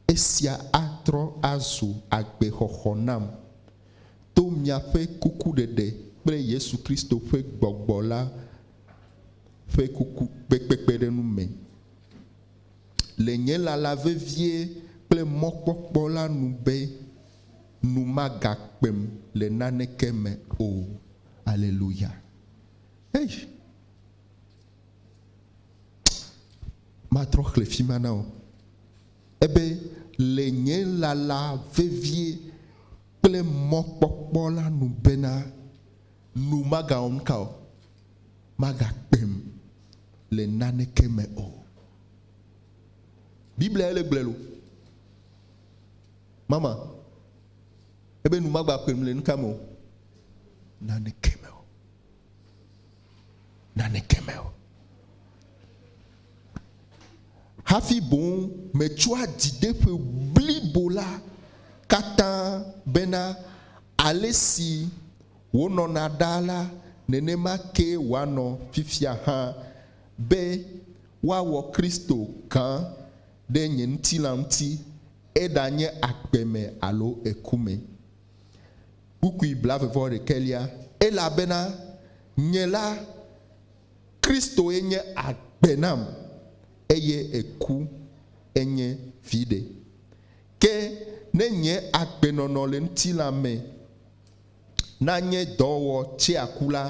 esia atrɔ azu agbexɔxɔ nam to miaƒe kukuɖeɖe kple Yesu Kristo ƒe Gbɔgbɔ la ƒe kuku kpekpeɖeŋu me. Le nye lala vevie kple mɔkpɔkpɔ la nu be nu magakpem le naneke me o. Aleluya. Ei! Matrɔ xlẽ fi ma na wò. Ebe, Le nye lala vevie kple mɔkpɔkpɔ la nu bena, nu magawɔm ka o, magakpem le naneke me o. Biblia ye le gblɔe lo. Mama, ebe nu magakpem le nuka me o? Naneke me o. naneke me o. Hafi boŋ metsɔa dzideƒe blibo la katã bena ale si wònɔna ɖaa la, nenema kee wòanɔ fifia hã, be woawɔ Kristo gã ɖe nye ŋutilã ŋuti, eɖanye agbe me alo eku me. Kpukpui blaeve-vɔ-ɖekɛlia, Elabena nye la, Kristoe nye agbe nam, eye eku enye viɖe. Ke ne nye agbenɔnɔ le ŋutilã me nanye dɔwɔwɔ tsea ku la,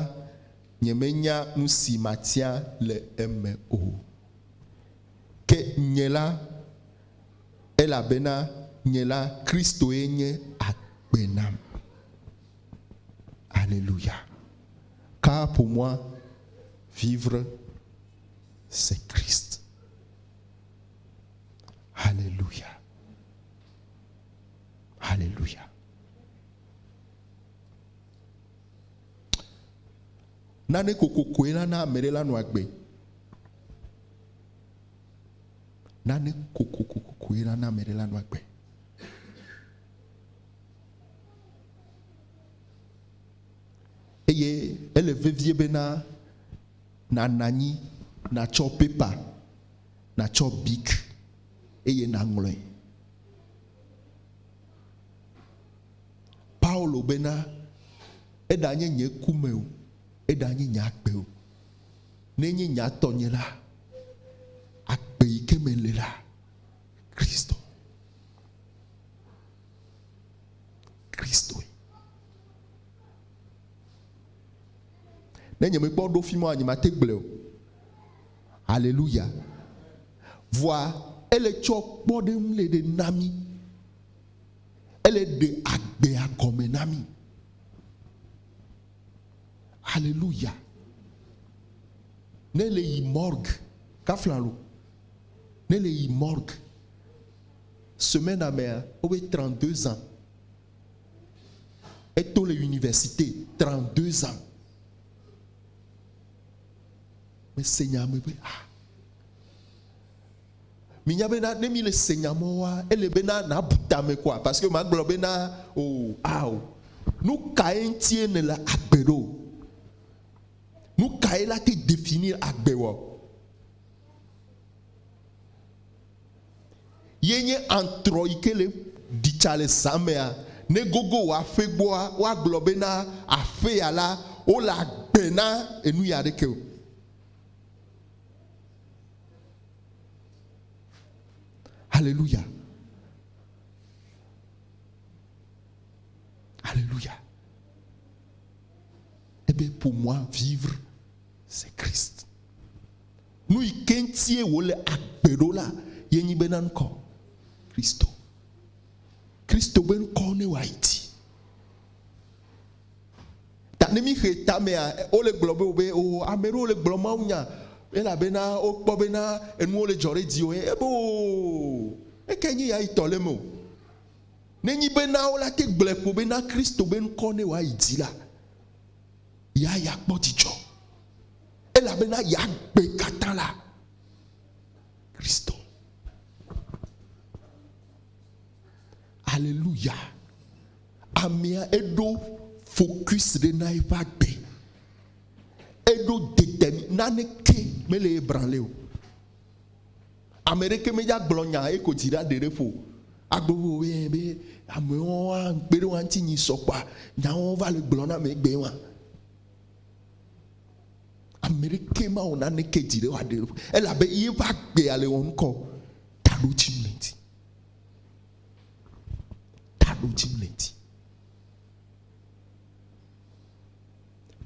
nyemenya nu si matia le eme o. Ke nye la, Elabena nye la, Kristoe nye agbe nam. Alléluia. Car pour moi, vivre, c'est Christ. Alléluia. Alléluia. Nane kokokoe la na ame ɖe la nɔ agbe. Nane kokokokoe nana ame ɖe la nɔ agbe. Eye ele vevie bena nànɔ anyi, nàtsɔ pepa, nàtsɔ bik eye nàŋlɔe. Paulo bena, eɖanye nye ku me o, eɖanye nye agbe o, Nenye nya tɔnye la, agbe yi ke mele la, Kristo. Kristoe. Ne nye mekpɔ ɖo fi ma nye mate gblɔe o. Hallelujah. Vɔa ele tsɔ kpɔɖeŋu le ɖe na mí. Ele ɖe agbea gɔme na mí. Hallelujah. Ne le yi morgue, kafla lo. Ne le yi morgue, semaine amea, wobe 32 ans. Eto le université 32 ans. Mese nya me be ah. Minya bena ne mi le se nya mɔwoa, ele bena nabu tame koa, parce que magblɔ bena o ah o. Nu kae ŋutie nèle agbe ɖo? Nu kae la te définir agbe wɔ? Ye nye antrɔ yi ke le ɖitsa le zã mea, ne gogo wò aƒe gbɔa, woagblɔ bena aƒe ya la, wole agbe na enu ya ɖeke o. Hallelujah. Alléluia. Eh bien, pour moi, vivre, c'est Christ. Nu yi ke ŋutie wòle agbe ɖo la, ye nyi bena ŋkɔ Kristo. Kristo be ŋkɔ ne wòayi dzi. Ta ne míxe tamea, wole gblɔ be wo be o ame ɖewo le gblɔ mawunya elabena wokpɔ bena enuwo le dzɔ ɖe dziwò. Ebe o, eke nye ya yi tɔ le eme o. Nenyi bena wola te gblɔe kpo bena Kristo be ŋkɔ ne wòayi dzi la, ya ya kpɔ dzidzɔ. Elabena ya gbe katã la, Kristo. Aleluya. Amea eɖo focus ɖe na eƒe agbe. Eɖo determi naneke mele ebranle o. Ame ɖeke medza gblɔ nya eko dzi ɖa ɖe ɖe ƒo. Agblɔ wo be be amewo wa kpe ɖe wa ŋuti nyi sɔ kpɔa nyawo va le gblɔ na ame gbe wa. Ame ɖeke ma wɔ naneke dzi ɖe wa ɖe ɖe ƒo. Elabe ye va gbea le wɔ ŋkɔ taɖodzinu le ŋuti. Taɖodzinu le ŋuti.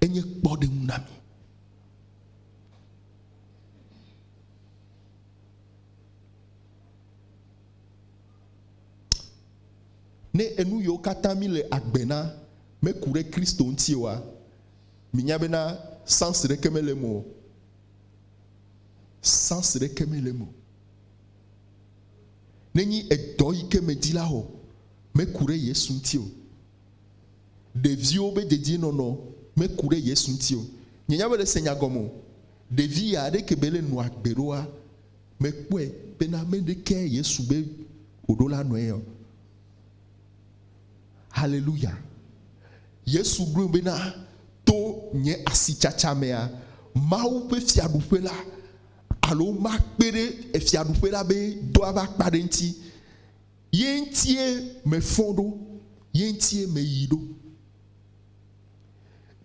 Enye kpɔɖeŋu na mi. Ne enu yiwo katã mi le agbe na meku ɖe Kristo ŋuti oa, minya bena sans ɖeke mele eme o. Sans ɖeke mele eme o. Nenyi edɔ yi ke medi la wɔ meku ɖe Yesu ŋuti o. Ɖeviwo be dedienɔnɔ meku ɖe Yesu ŋuti o. Nye nya be le se nya gɔme o. Ɖevi ya ɖeke be le nɔ agbe ɖoa, mekpɔe bena meɖeke Yesu be wòɖo la nɔe o. Haleluya. Yesu ɖoe bena to nye asitsatsa mea, Mawu ƒe fiaɖuƒe la alo makpe ɖe efiaɖuƒe la be dɔa be akpa ɖe ŋuti. Ye ŋutie mefɔ ɖo, ye ŋutie meyi ɖo.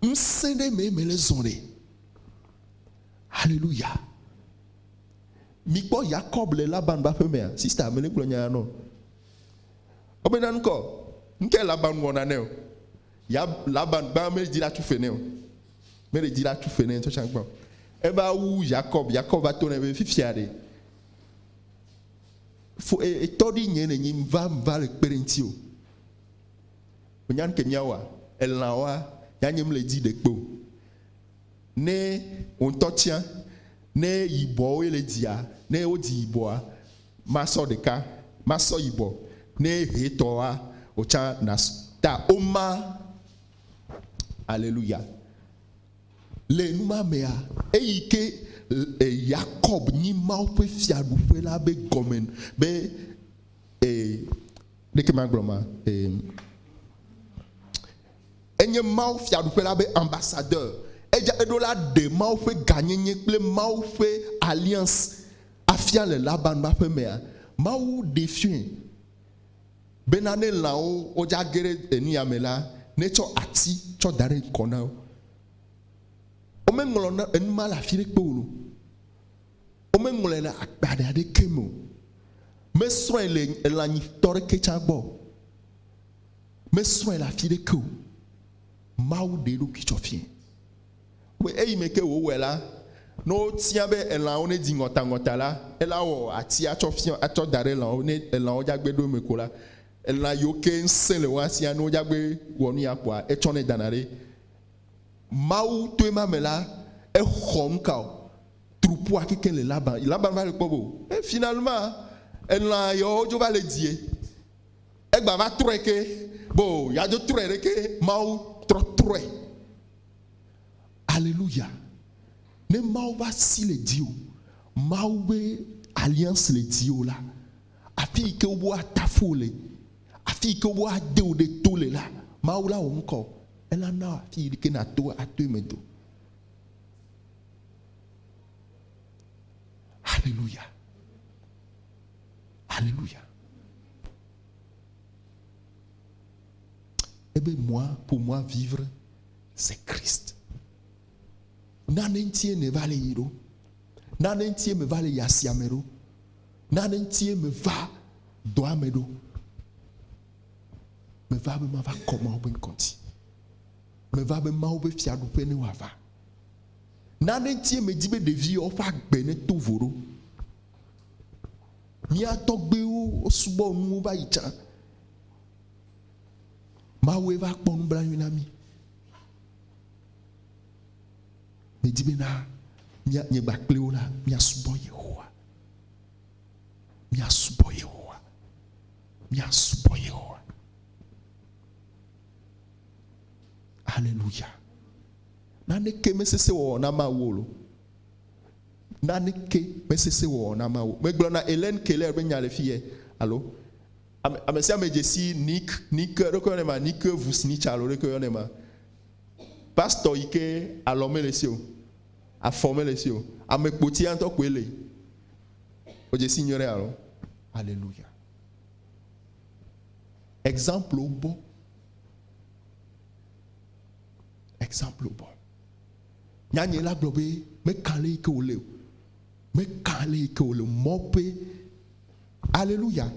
Ŋusẽ ɖe mee mele zɔ ɖe. Haleluya. Mikpɔ Yakob le Laban ƒe aƒe mea? Sista, mele gblɔ nya ya nɔ. Wobena ŋkɔ, ŋke Laban wɔna nɛ o. Ya Laban gbã mele dzi la tu fe nɛ o. Mele dzi la tu fe nɛ tsɔtsã gbã. Eva wu Yakob, Yakob va to nɛ be fifia ɖe. Fo e etɔ ɖi nye ne nyi va va le kpe ɖe ŋuti o. Menya nuke míawɔa? Elãwoa, ya nye mele dzi ɖekpe o. Ne wò ŋutɔ tsiã, ne yibɔwoe le dzia, ne wodzi yibɔa, masɔ ɖeka, masɔ yibɔ. Ne ʋetɔwoa, wò tsã nas ta woma. Aleluya. Le nu ma mea, eyi ke Yakob nyi Mawu ƒe fiaɖuƒe la be gɔme be e, ɖeke magblɔ ma e, enye Mawu fiaɖuƒe la be ambassadeur. Edza eɖo la ɖe Mawu ƒe ganyenye kple Mawu ƒe alliance afia le Laban ƒe aƒe mea. Mawu ɖe fiɔe bena ne lãwo wodza ge ɖe enu ya me la, netsɔ ati tsɔ da ɖe ŋkɔ na wo. Womeŋlɔ na enu ma le afi ɖekpe o. Womeŋlɔe le agbalẽ aɖeke me o. Mesrɔ̃e le elãnyitɔ ɖeke tsã gbɔ o. Mesrɔ̃e le afi ɖeke o. Mawu ɖe eɖokui tsɔ fiae. Be eyi me ke wòwɔe la, ne wotia be elãwo ne di ŋɔtaŋɔta la, ela wɔ ati atsɔ fiɔ atsɔ da ɖe elãwo ne elãwo dzagbe ɖo eme ko la, elã yiwo ke ŋusẽ le woa sia ne wodzagbe wɔ nu ya kpoa, etsɔnɛ dana ɖe. Mawu to ema me la, exɔ nuka o? Troupeau-a kekeŋ le Laban. Laban va le kpɔ be o, e finalement elã yawo dzo va le die. Egba va trɔe ke be o, ya dzo trɔe ɖe ke Mawu trɔ trɔe. Aleluya. Ne Mawu ƒe asi le dziwò, Mawu ƒe alliance le dziwò la, afi yi ke wobe woatafo le, afi yi ke wobe woade wò ɖe to le la, Mawu la wɔ ŋkɔ o. Ela na afi yi ke nàto ato eme do. Aleluya. Aleluya. Ebe moi, pour moi vivre, c'est Christ. Nane ŋutie nèva le yi ɖo. Nane ŋutie meva le yi asia me ɖo. Nane ŋutie meva dɔa me ɖo. Meva be mava kɔ Mawu ƒe ŋkɔ ŋuti. Meva be Mawu ƒe fiaɖuƒe ne wòava. Nane ŋutie medi be ɖeviwo ƒe agbe neto vo ɖo. Mía tɔgbuiwo wosubɔ nuwo va yi tsã. Mawue va kpɔ nublanui na mí. Medi bena mía nye kpakple wo la míasubɔ Yehowa. Míasubɔ Yehowa. Míasubɔ Yehowa. Aleluya. Naneke mesese wɔwɔ na Mawu o lo. Naneke mesese wɔwɔ na Mawu. Megblɔ na Hélène Keller be nya le fi yɛ alo Ame, ame sia ame dze si Nick, Nick, ɖeke yɔnɛ ma, Nick Vusnica alo ɖeke yɔnɛ ma. Pastor yi ke alɔ mele si o, afɔ mele si o, ame kpotia ŋutɔ koe le. Wodze si nyuie ɖe alo? Alléluia. Exemple wo bɔ. Exemple wo bɔ. Nyanye la gblɔ be meka le yi ke wòle o. Meka le yi ke wòle mɔ ƒe Aleluya.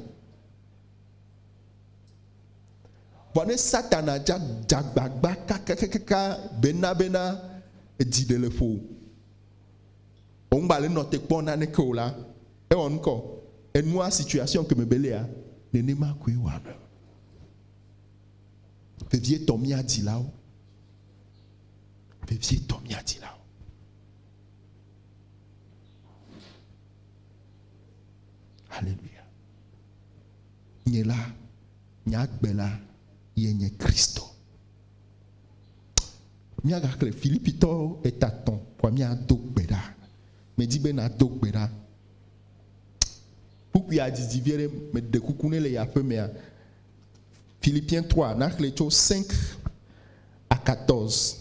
Vɔ ne Satana dza dzagbagba kakakaka bena bena edzi ɖe le ƒo, wòŋgba le nɔ te kpɔ naneke o la, ewɔ ŋkɔ. Enua situation ke me be lea, nenema koe wòanɔ. Vevietɔ mía dzilawo. Vevietɔ mía dzilawo. Haleluya. Nye la, nye agbe la ye nye Kristo. Míagaxlẽ Filipitɔwo etatɔ̃ kɔa míado gbe ɖa. Medi be nàdo gbe ɖa. Kpukpuia didi vie ɖe, meɖe kuku ne le ya ƒe mea. Philippiens 3, naxlẽ tso 5 à 14.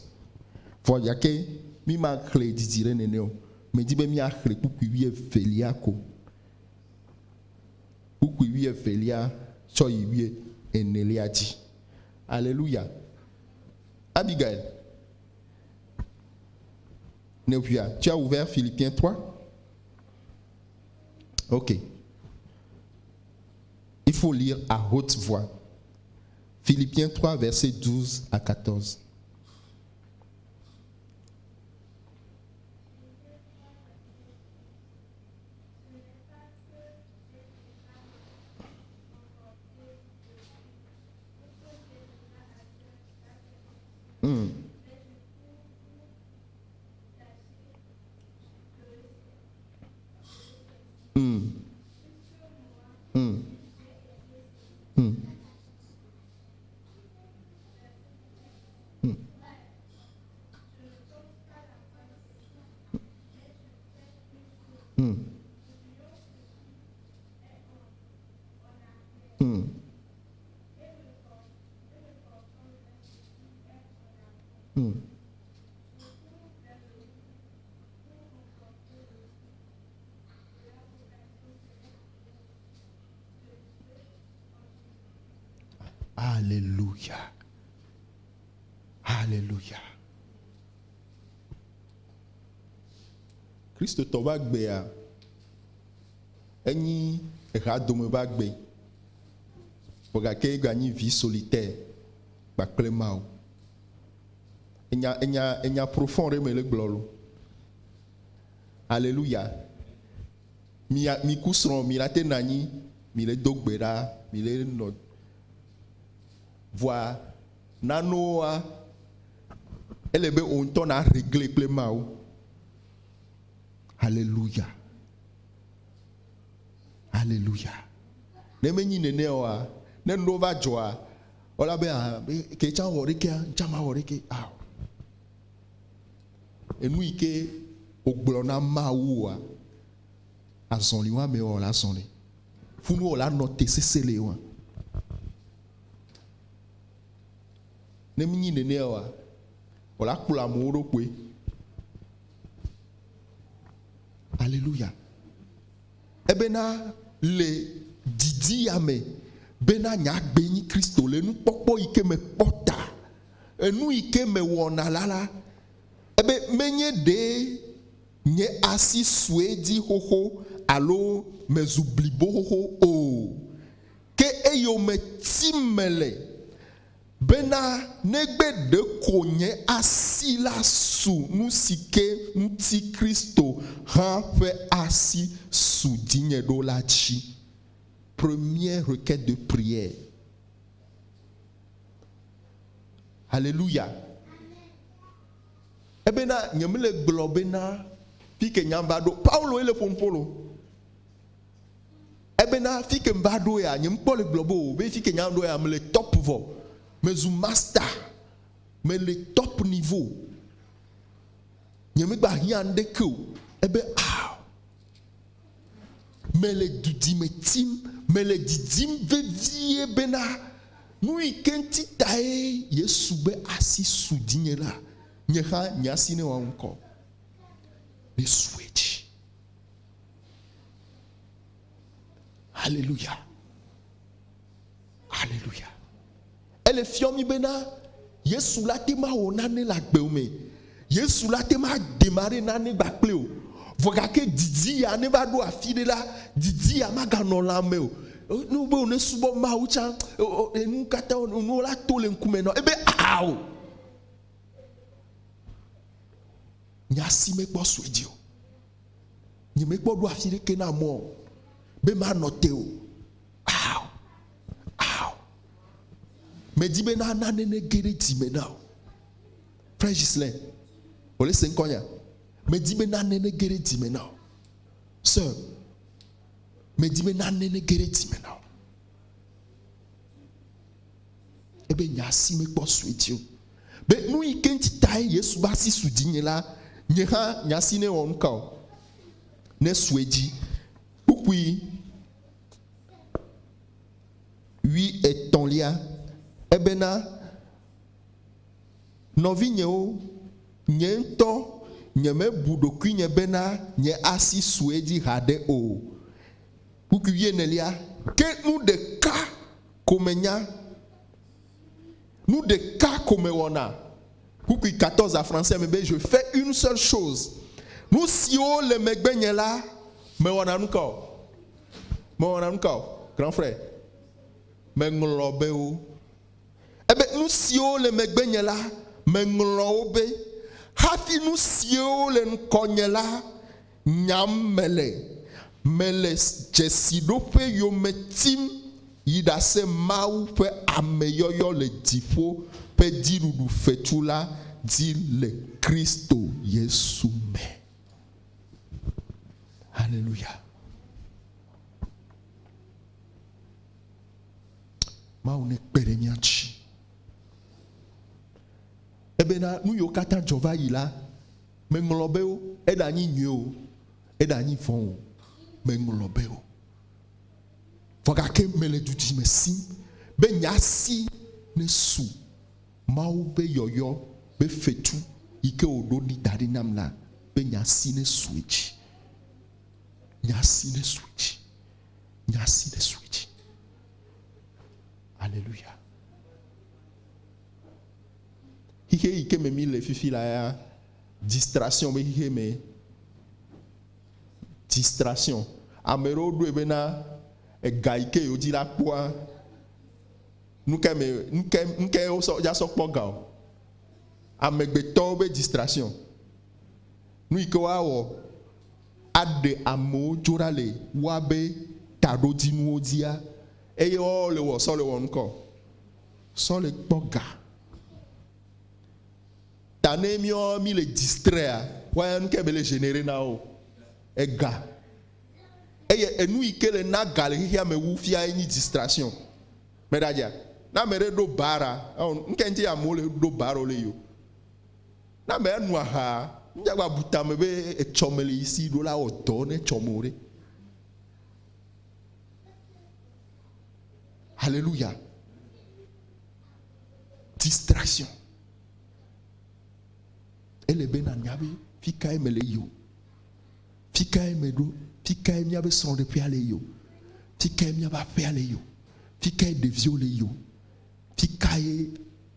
Vɔ gake mi maxlẽ didi ɖe nene o. Medi be míaxlẽ kpukpui wuievelia ko. Kpukpui wuievelia tsɔ yi wuienelia dzi. Aleluya. Abigail, ne ʋuia, tu as ouvert Philippiens 3? Ok. Il faut lire à haute voix. Philippiens 3, versets 12 à 14. Hmm. Hmm. Hmm. Hmm. Hmm. Hmm. Hmm. Hmm. Alléluia. Alléluia. Kristotɔ ƒe agbea enyi ehadome ƒe agbe, vɔ gake eganyi vi solitaire kpakple Mawu. Enya, enya, enya profond ɖe me le gblɔ lo. Alléluia. Mia, mi ku srɔ̃, mi la te nɔ anyi, mi le do gbe ɖa, mi le nɔ. Vɔa, nanoa, ele be wò ŋutɔ na regle kple Mawu. Alléluia. Alléluia. Ne menyi nene oa, ne nuɖewo va dzɔa, wola be, ah, be ke tsã wɔ ɖekea, ŋtsã mawɔ ɖeke. Ao. Enu yi ke wògblɔ na Mawu oa, azɔli wa me wɔ la zɔli. Funu wɔ la nɔ te sese le wa. Ne menyi nene oa, wɔ la kplɔ amewo ɖo kpoe. Alléluia. Ebena le didi ya me bena nye agbe nyi Kristo le nukpɔkpɔ yi ke mekpɔ ta, enu yi ke mewɔna la la, ebe menye ɖe nye asi sue dzi xoxo alo mezu blibo xoxo o, ke eyome tim mele Bena negbe ɖeko nye asi la su nusi ke ŋuti Kristo hã ƒe asi su dzinye ɖo la dzi. Première requête de prière. Alléluia. Ebena nyemele gblɔ bena fike nyam va ɖo. Paulo ye le ƒo nuƒo lo. Ebena fike mva ɖo ya, nye mkpɔ le gblɔ be o, be fike nya ɖo ya, mele top vɔ. Mezu master. Mele top niveau. Nye megba hiã ŋɖeke o. Ebe ao. Mele dudime tim, mele didim vevie bena nu yi ke ŋuti tae Yesu be asi su dzinye la, nye hã nye asi ne wɔ ŋkɔ. Ne su edzi. Hallelujah. Hallelujah. Ele fiɔ mi bena Yesu la te ma wɔ nane le agbe me. Yesu la te ma de ma ɖe nane gba kple o. Vɔ gake didi ya ne va ɖo afi ɖe la, didi ya maganɔ lãme o. Ne wo be wo ne subɔ Mawu tsã, enu katã nuwo la to le ŋkume nɔ. Ebe ao. Nye asi mekpɔ su edzi o. Nyemekpɔ ɖo afi ɖeke na mɔ o be manɔ te o. Ao, ao. Medi be na nane nege ɖe dzi me na o. Frère Ghislain, wòle se ŋkɔnya? Medi be nane nege ɖe dzi me na o. Sœur, medi be nane nege ɖe dzi me na o. Ebe nye asi mekpɔ su edzi o. Be nu yi ke ŋuti tae Yesu be asi su dzinye la, nye hã nye asi newɔ nuka o? Nesu edzi. Kpukpui wui etɔ̃lia, ebena, Nɔvinyewo, nye ŋutɔ nyemebu ɖokuinye bena nye asi su edzi haɖe o. Kpukpui wuienelia, ke nu ɖeka ko menya. Nu ɖeka ko mewɔna. Kpukpui 14 français me be je fais une seule chose. Nu siwo le megbenye la, mewɔna nu ka o? Mewɔna nu ka o? Grand frère, meŋlɔ be wo. Ebe nu siwo le megbenye la, meŋlɔ wo be. Hafi nu siwo le ŋkɔnye la, nyam mele. Mele dzesiɖoƒe yome tim yi ɖase Mawu ƒe ameyɔyɔ le dziƒo ƒe dziɖuɖu fetu la dzi le Kristo Yesu me. Haleluya! Mawu nekpe ɖe mía ŋuti. Ebena nu yiwo katã dzɔ va yi la, meŋlɔ be wo, eɖanyi nyui o, eɖanyi vɔ̃ o, meŋlɔ be wo. Vɔ gake mele dudime sim be nye asi nesu Mawu be yɔyɔ be fetu yi ke wòɖo ɖi da ɖi nam la, be nye asi nesu edzi. Nye asi nesu edzi. Nye asi nesu edzi. Aleluya. Xixe yi ke me mi le fifi la ya, distraction be xixe me. Distraction. Ame ɖewo ɖoe bena ega yi ke yewo dzi la kpɔa, nu ke me, nu ke, nu ke wosɔ, ya sɔ kpɔ ga o. Amegbetɔwo be distraction. Nu yi ke woawɔ aɖe amewo dzo ɖa le woabe taɖodzinuwo dzia, eye woawo le wɔ sɔ le wɔ ŋkɔ. Sɔ le kpɔ ga. Ta ne míawo mí le distraia, woaya nu ke be le générer na wo? Ega. Eye enu yi ke le na ga le xexea me wu fia ye nyi distraction. Meɖadzea? Ne ame ɖe ɖo bara, ewɔ nu ke ŋuti amewo le ɖo bara wo le yi o. Ne ame enu aha, ŋdza gba bu tame be etsɔme le yi si ɖo la wɔ dɔ ne etsɔme o ɖe. Alléluia. Distraction. Ele be nànya be fi kae mele yi o. Fi kae meɖo? Fi kae míabe srɔ̃ɖeƒea le yi o? Fi kae míabe aƒea le yi o? Fi kae ɖeviwo le yi o? Fi kae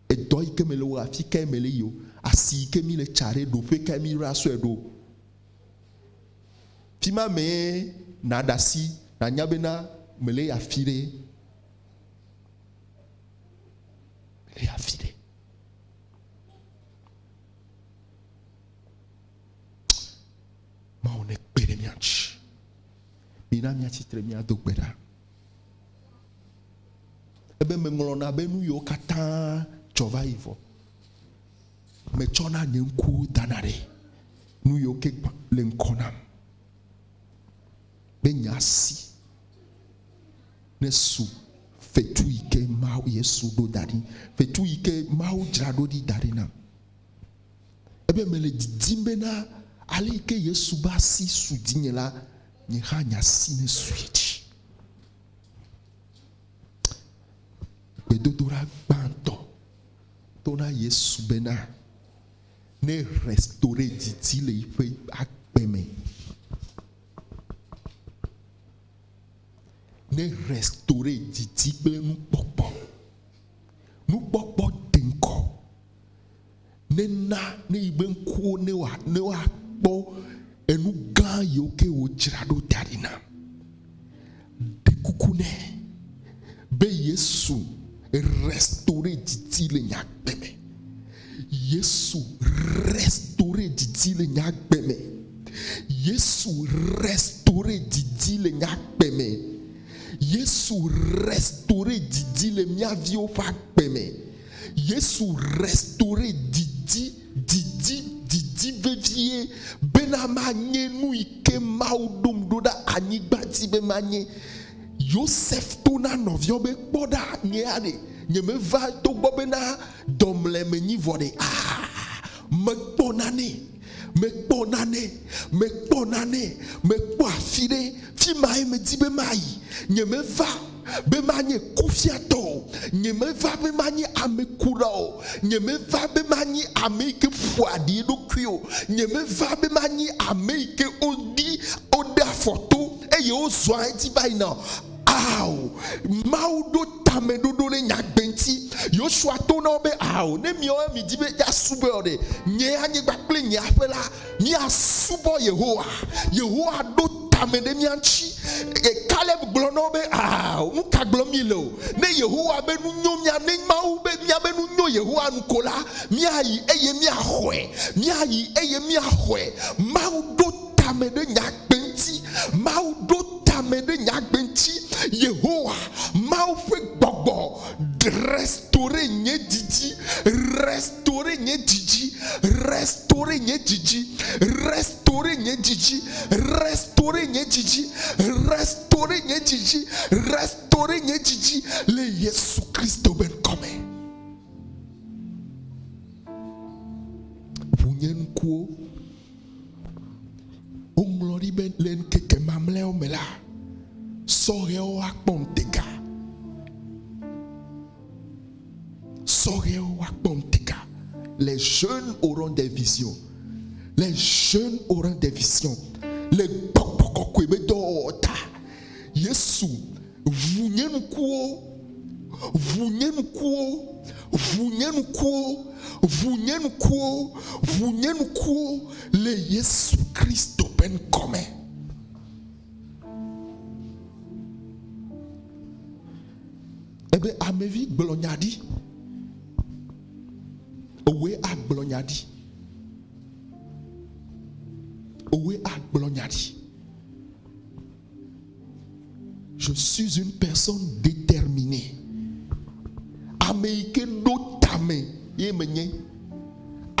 edɔ yi ke mele wɔa, fi kae mele yi o? Asi yi ke míle tsa ɖe, ɖoƒe kae míɖo asɔe ɖo? Fi ma mee nàɖe asi nànya bena mele yi afi ɖe. Mele yi afi ɖe. Mawu nekpe ɖe mía ŋuti. Mina míatsitre míado gbe ɖa. Ebe meŋlɔna be nu yiwo katã dzɔ va yi vɔ. Metsɔna nye ŋkuwo dana ɖe nu yiwo ke le ŋkɔ nam. Be nye asi nesu fetu yi ke Mawu Yesu ɖo da ɖi. Fetu yi ke Mawu dzra ɖo ɖi da ɖi nam. Ebe mele didim bena ale yi ke Yesu be asi su dzinye la, nye hã nye asi nesu ye dzi. Gbedodoɖa gbãtɔ to na Yesu bena ne restaure didi le yiƒe agbe me. Ne restaure didi kple nukpɔkpɔ. Nukpɔkpɔ deŋkɔ. Nena ne yibe ŋkuwo ne wa ne woakpɔ enu gã yiwo ke wòdzra ɖo da ɖi nam. Ɖe kuku nɛ be Yesu restaure didi le nye agbe me. Yesu restaure didi le nye agbe me. Yesu restaure didi le nye agbe me. Yesu restaure didi le mía viwo ƒe agbe me. Yesu restaure didi, didi, didi vevie bena manye nu yi ke Mawu ɖom ɖo ɖa anyigba dzi be manye. Yosef to na nɔviawo be, Kpɔ ɖa, nye ya ɖe, nyemeva togbɔ bena dɔmlɔe menyi vɔ ɖe, aa, mekpɔ nane, mekpɔ nane, mekpɔ nane, mekpɔ afi ɖe, fi mae medi be mayi. Nyemeva be manye kufiatɔ o. Nyemeva be manye amekula o. Nyemeva be manye ame yi ke ƒoa ɖi eɖokui o. Nyemeva be manye ame yi ke woɖi, woɖe afɔ to eye wozɔa edzi va yina o. Ao, Mawu ɖo tameɖoɖo ɖe nyagbe ŋuti. Yosua to na wo be, Ao, ne miawo midi be yeasubɔe o ɖe, nye anyigba kple nye aƒe la, Míasubɔ Yehowa. Yehowa ɖo tame ɖe mía ŋuti. Kaleb gblɔ na wo be, Ao, nu ka gblɔm míele o? Ne Yehowa be nu nyo mía, ne Mawu be míabe nu nyo Yehowa nu ko la, míayi eye míaxɔe. Míayi eye míaxɔe. Mawu ɖo tame ɖe nyagbe ŋuti. Mawu ɖo tame ɖe nyagbe ŋuti. Yehowa, Mawu ƒe gbɔgbɔ Restaurer nye didi, restaurer nye didi, restaurer nye didi, restaurer nye didi, restaurer nye didi, restaurer nye didi, restaurer nye didi le Yesu Kristo be ŋkɔ me. Ʋu nye ŋkuwo. Woŋlɔ ɖi be le ŋkeke mamlɛawo me la, sɔhɛwo akpɔ ŋutega. Sɔhɛwo akpɔ ŋutega. Les jeunes auront des visions. Les jeunes auront des visions. Le gbɔgbɔ kɔkɔe be dɔwɔwɔ ta. Yesu ʋu nye ŋkuwo, ʋu nye ŋkuwo, ʋu nye ŋkuwo, ʋu nye ŋkuwo, ʋu nye ŋkuwo le Yesu Kristo ƒe ŋkɔ me. Ebe amevi gblɔ nya ɖi. Ewòe agblɔ nya. nya ɖi. Owoe agblɔ nya ɖi. Je suis une personne déterminée. Ame yi ke ɖo tame ye menye.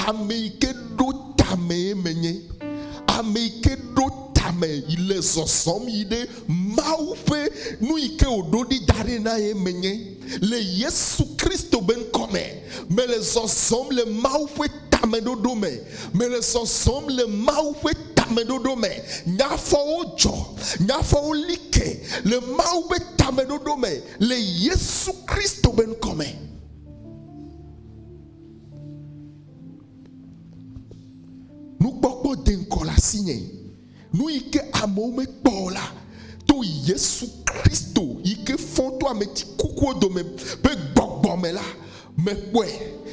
Ame yi ke ɖo tame ye menye. Ame yi ke ɖo tame yi le zɔzɔm yi ɖe Mawu ƒe nu yi ke wòɖo ɖi da ɖi na ye menye. Le Yesu Kristo be ŋkɔ me, mele zɔzɔm le Mawu ƒe tameɖoɖo me. Mele zɔzɔm le Mawu ƒe tameɖoɖo me. Nye afɔwo dzɔ, nye afɔwo li ke le Mawu ƒe tameɖoɖo me le Yesu Kristo be ŋkɔ me. Nukpɔkpɔ de ŋkɔ le asinye. Nu yi ke amewo mekpɔ o la, to Yesu Kristo yi ke fɔ to ame tsi kukuwo dome ƒe gbɔgbɔ me la, mekpɔe.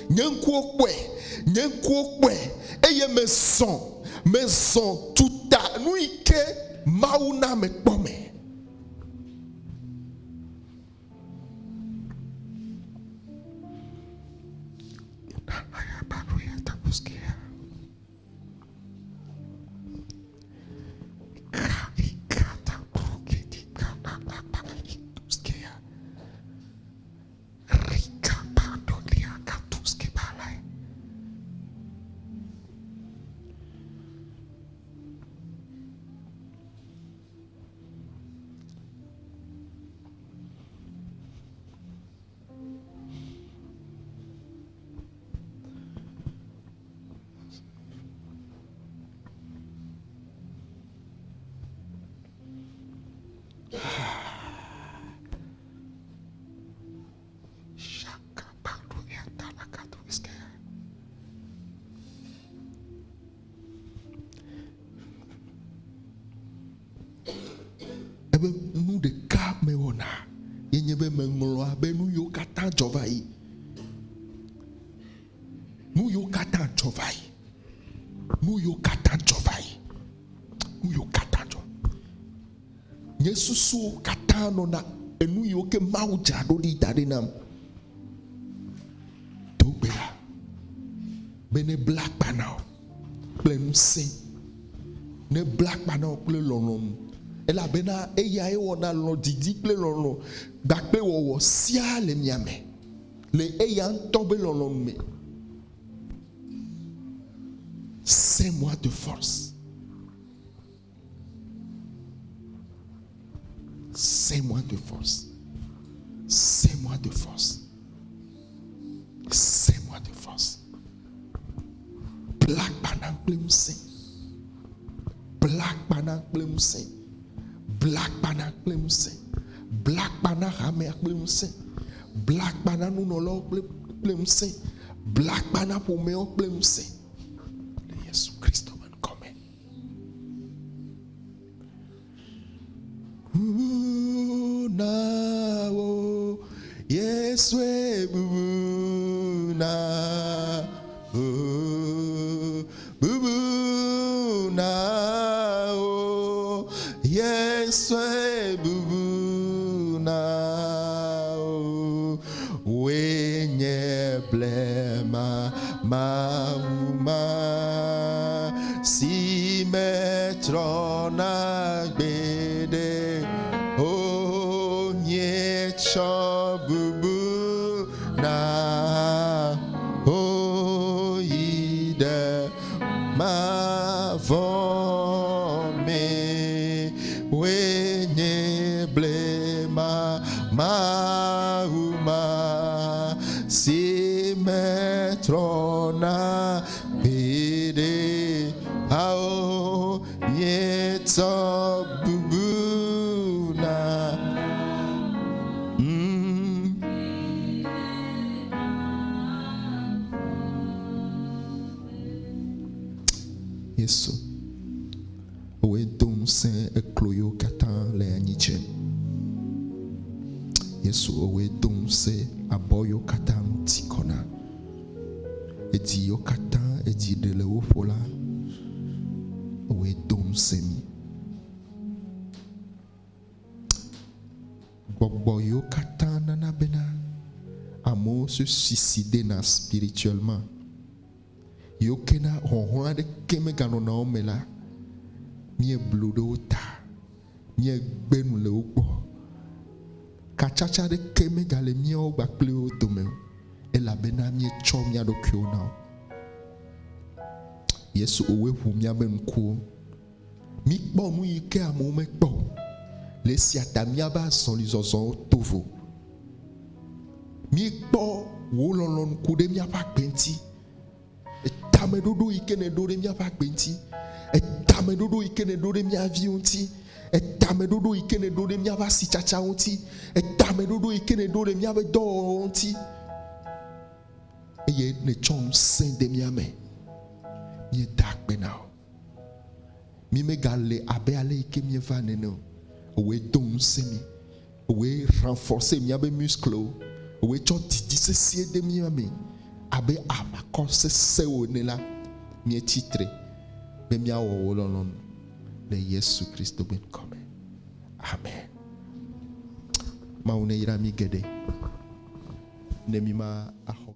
Nye ŋkuwo kpɔe. Nye ŋkuwo kpɔe eye mezɔ, mezɔ tuta nu yi ke Mawu na mekpɔ me. Ebe nu ɖeka mewɔna ye nye be meŋlɔa be nu yiwo katã dzɔ va yi. Nu yiwo katã dzɔ va yi. Nu yiwo katã dzɔ va yi. Nu yiwo katã dzɔ. Nye susuwo katã nɔna enu yiwo ke Mawu dzra ɖo ɖi da ɖi nam. Do gbe ɖa be nebla akpa na wò kple ŋusẽ, nebla akpa na wò kple lɔlɔ̃nu, elabena eyae wɔna lɔ̃didi kple lɔlɔ̃ kpakple wɔwɔ siaa le mia me. Le eya ŋutɔ be lɔlɔ̃nu me. Sers-moi de force. Sers-moi de force. Sers-moi de force. Sers-moi de force. Bla akpa nam kple ŋusẽ. Bla akpa nam kple ŋusẽ. Bla akpa na kple ŋusẽ. Bla akpa na hamea kple ŋusẽ. Bla akpa na nunɔlawo kple kple ŋusẽ. Bla akpa na ƒomewo kple ŋusẽ. Le Yesu Kristo ƒe ŋkɔ me. Bubu na wo, Yesue bubu na wo. Bubu na wo, Yesue bubu na wo. Woe nye blema Mawu ma si metrɔna gbeɖe o. Míetsɔ bubu na wo yi ɖe mavɔ me. Woe nye blema Mawu ma si metrɔna gbeɖe o. Míetsɔ bubu na. Mm. Yesu, wòe do ŋusẽ eklo yiwo katã le anyi dzem. Yesu, wòe do ŋusẽ abɔ yiwo katã nu ti kɔ na. Edzi yiwo katã edzi ɖe le wo ƒo la, wòe do ŋusẽ mi. Gbɔgbɔ yiwo katã nana bena amewo se suicidena spirituellement. Yiwo ke na hlɔ̃hlɔ̃ aɖeke meganɔna wo me la, míeblu ɖe wo ta, míegbe nu le wo gbɔ. Katsatsa aɖeke megale míawo kpakple wo dome o, elabena míetsɔ mía ɖokuiwo na wo. Yesu wòe ʋu míaƒe ŋkuwo. Míkpɔ nu yi ke amewo mekpɔ o. Le esia ta míaƒe azɔlizɔzɔwo to vo. Míekpɔ wò lɔlɔ̃nu ku ɖe míaƒe agbe ŋuti. Etameɖoɖo yi ke nèɖo ɖe míaƒe agbe ŋuti. Etameɖoɖo yi ke nèɖo ɖe mía viwo ŋuti. Etameɖoɖo yi ke nèɖo ɖe míaƒe asitsatsawo ŋuti. Etameɖoɖo yi ke nèɖo ɖe míaƒe dɔwɔwɔwo ŋuti. Eye nètsɔ ŋusẽ de mía me. Míeda akpe na wò. Mímegale abe ale yi ke míeva nene o. Wòe do ŋusẽ mí. Wòe renforcer míaƒe musclewo. Wòe tsɔ didi sesĩe de mía me abe aʋakɔ sesẽwo ene la, míetsi tre be míawɔ wò lɔlɔ̃nu le Yesu Kristo ƒe ŋkɔ me. Amen. Mawu neyra mí geɖe ne míma axɔ.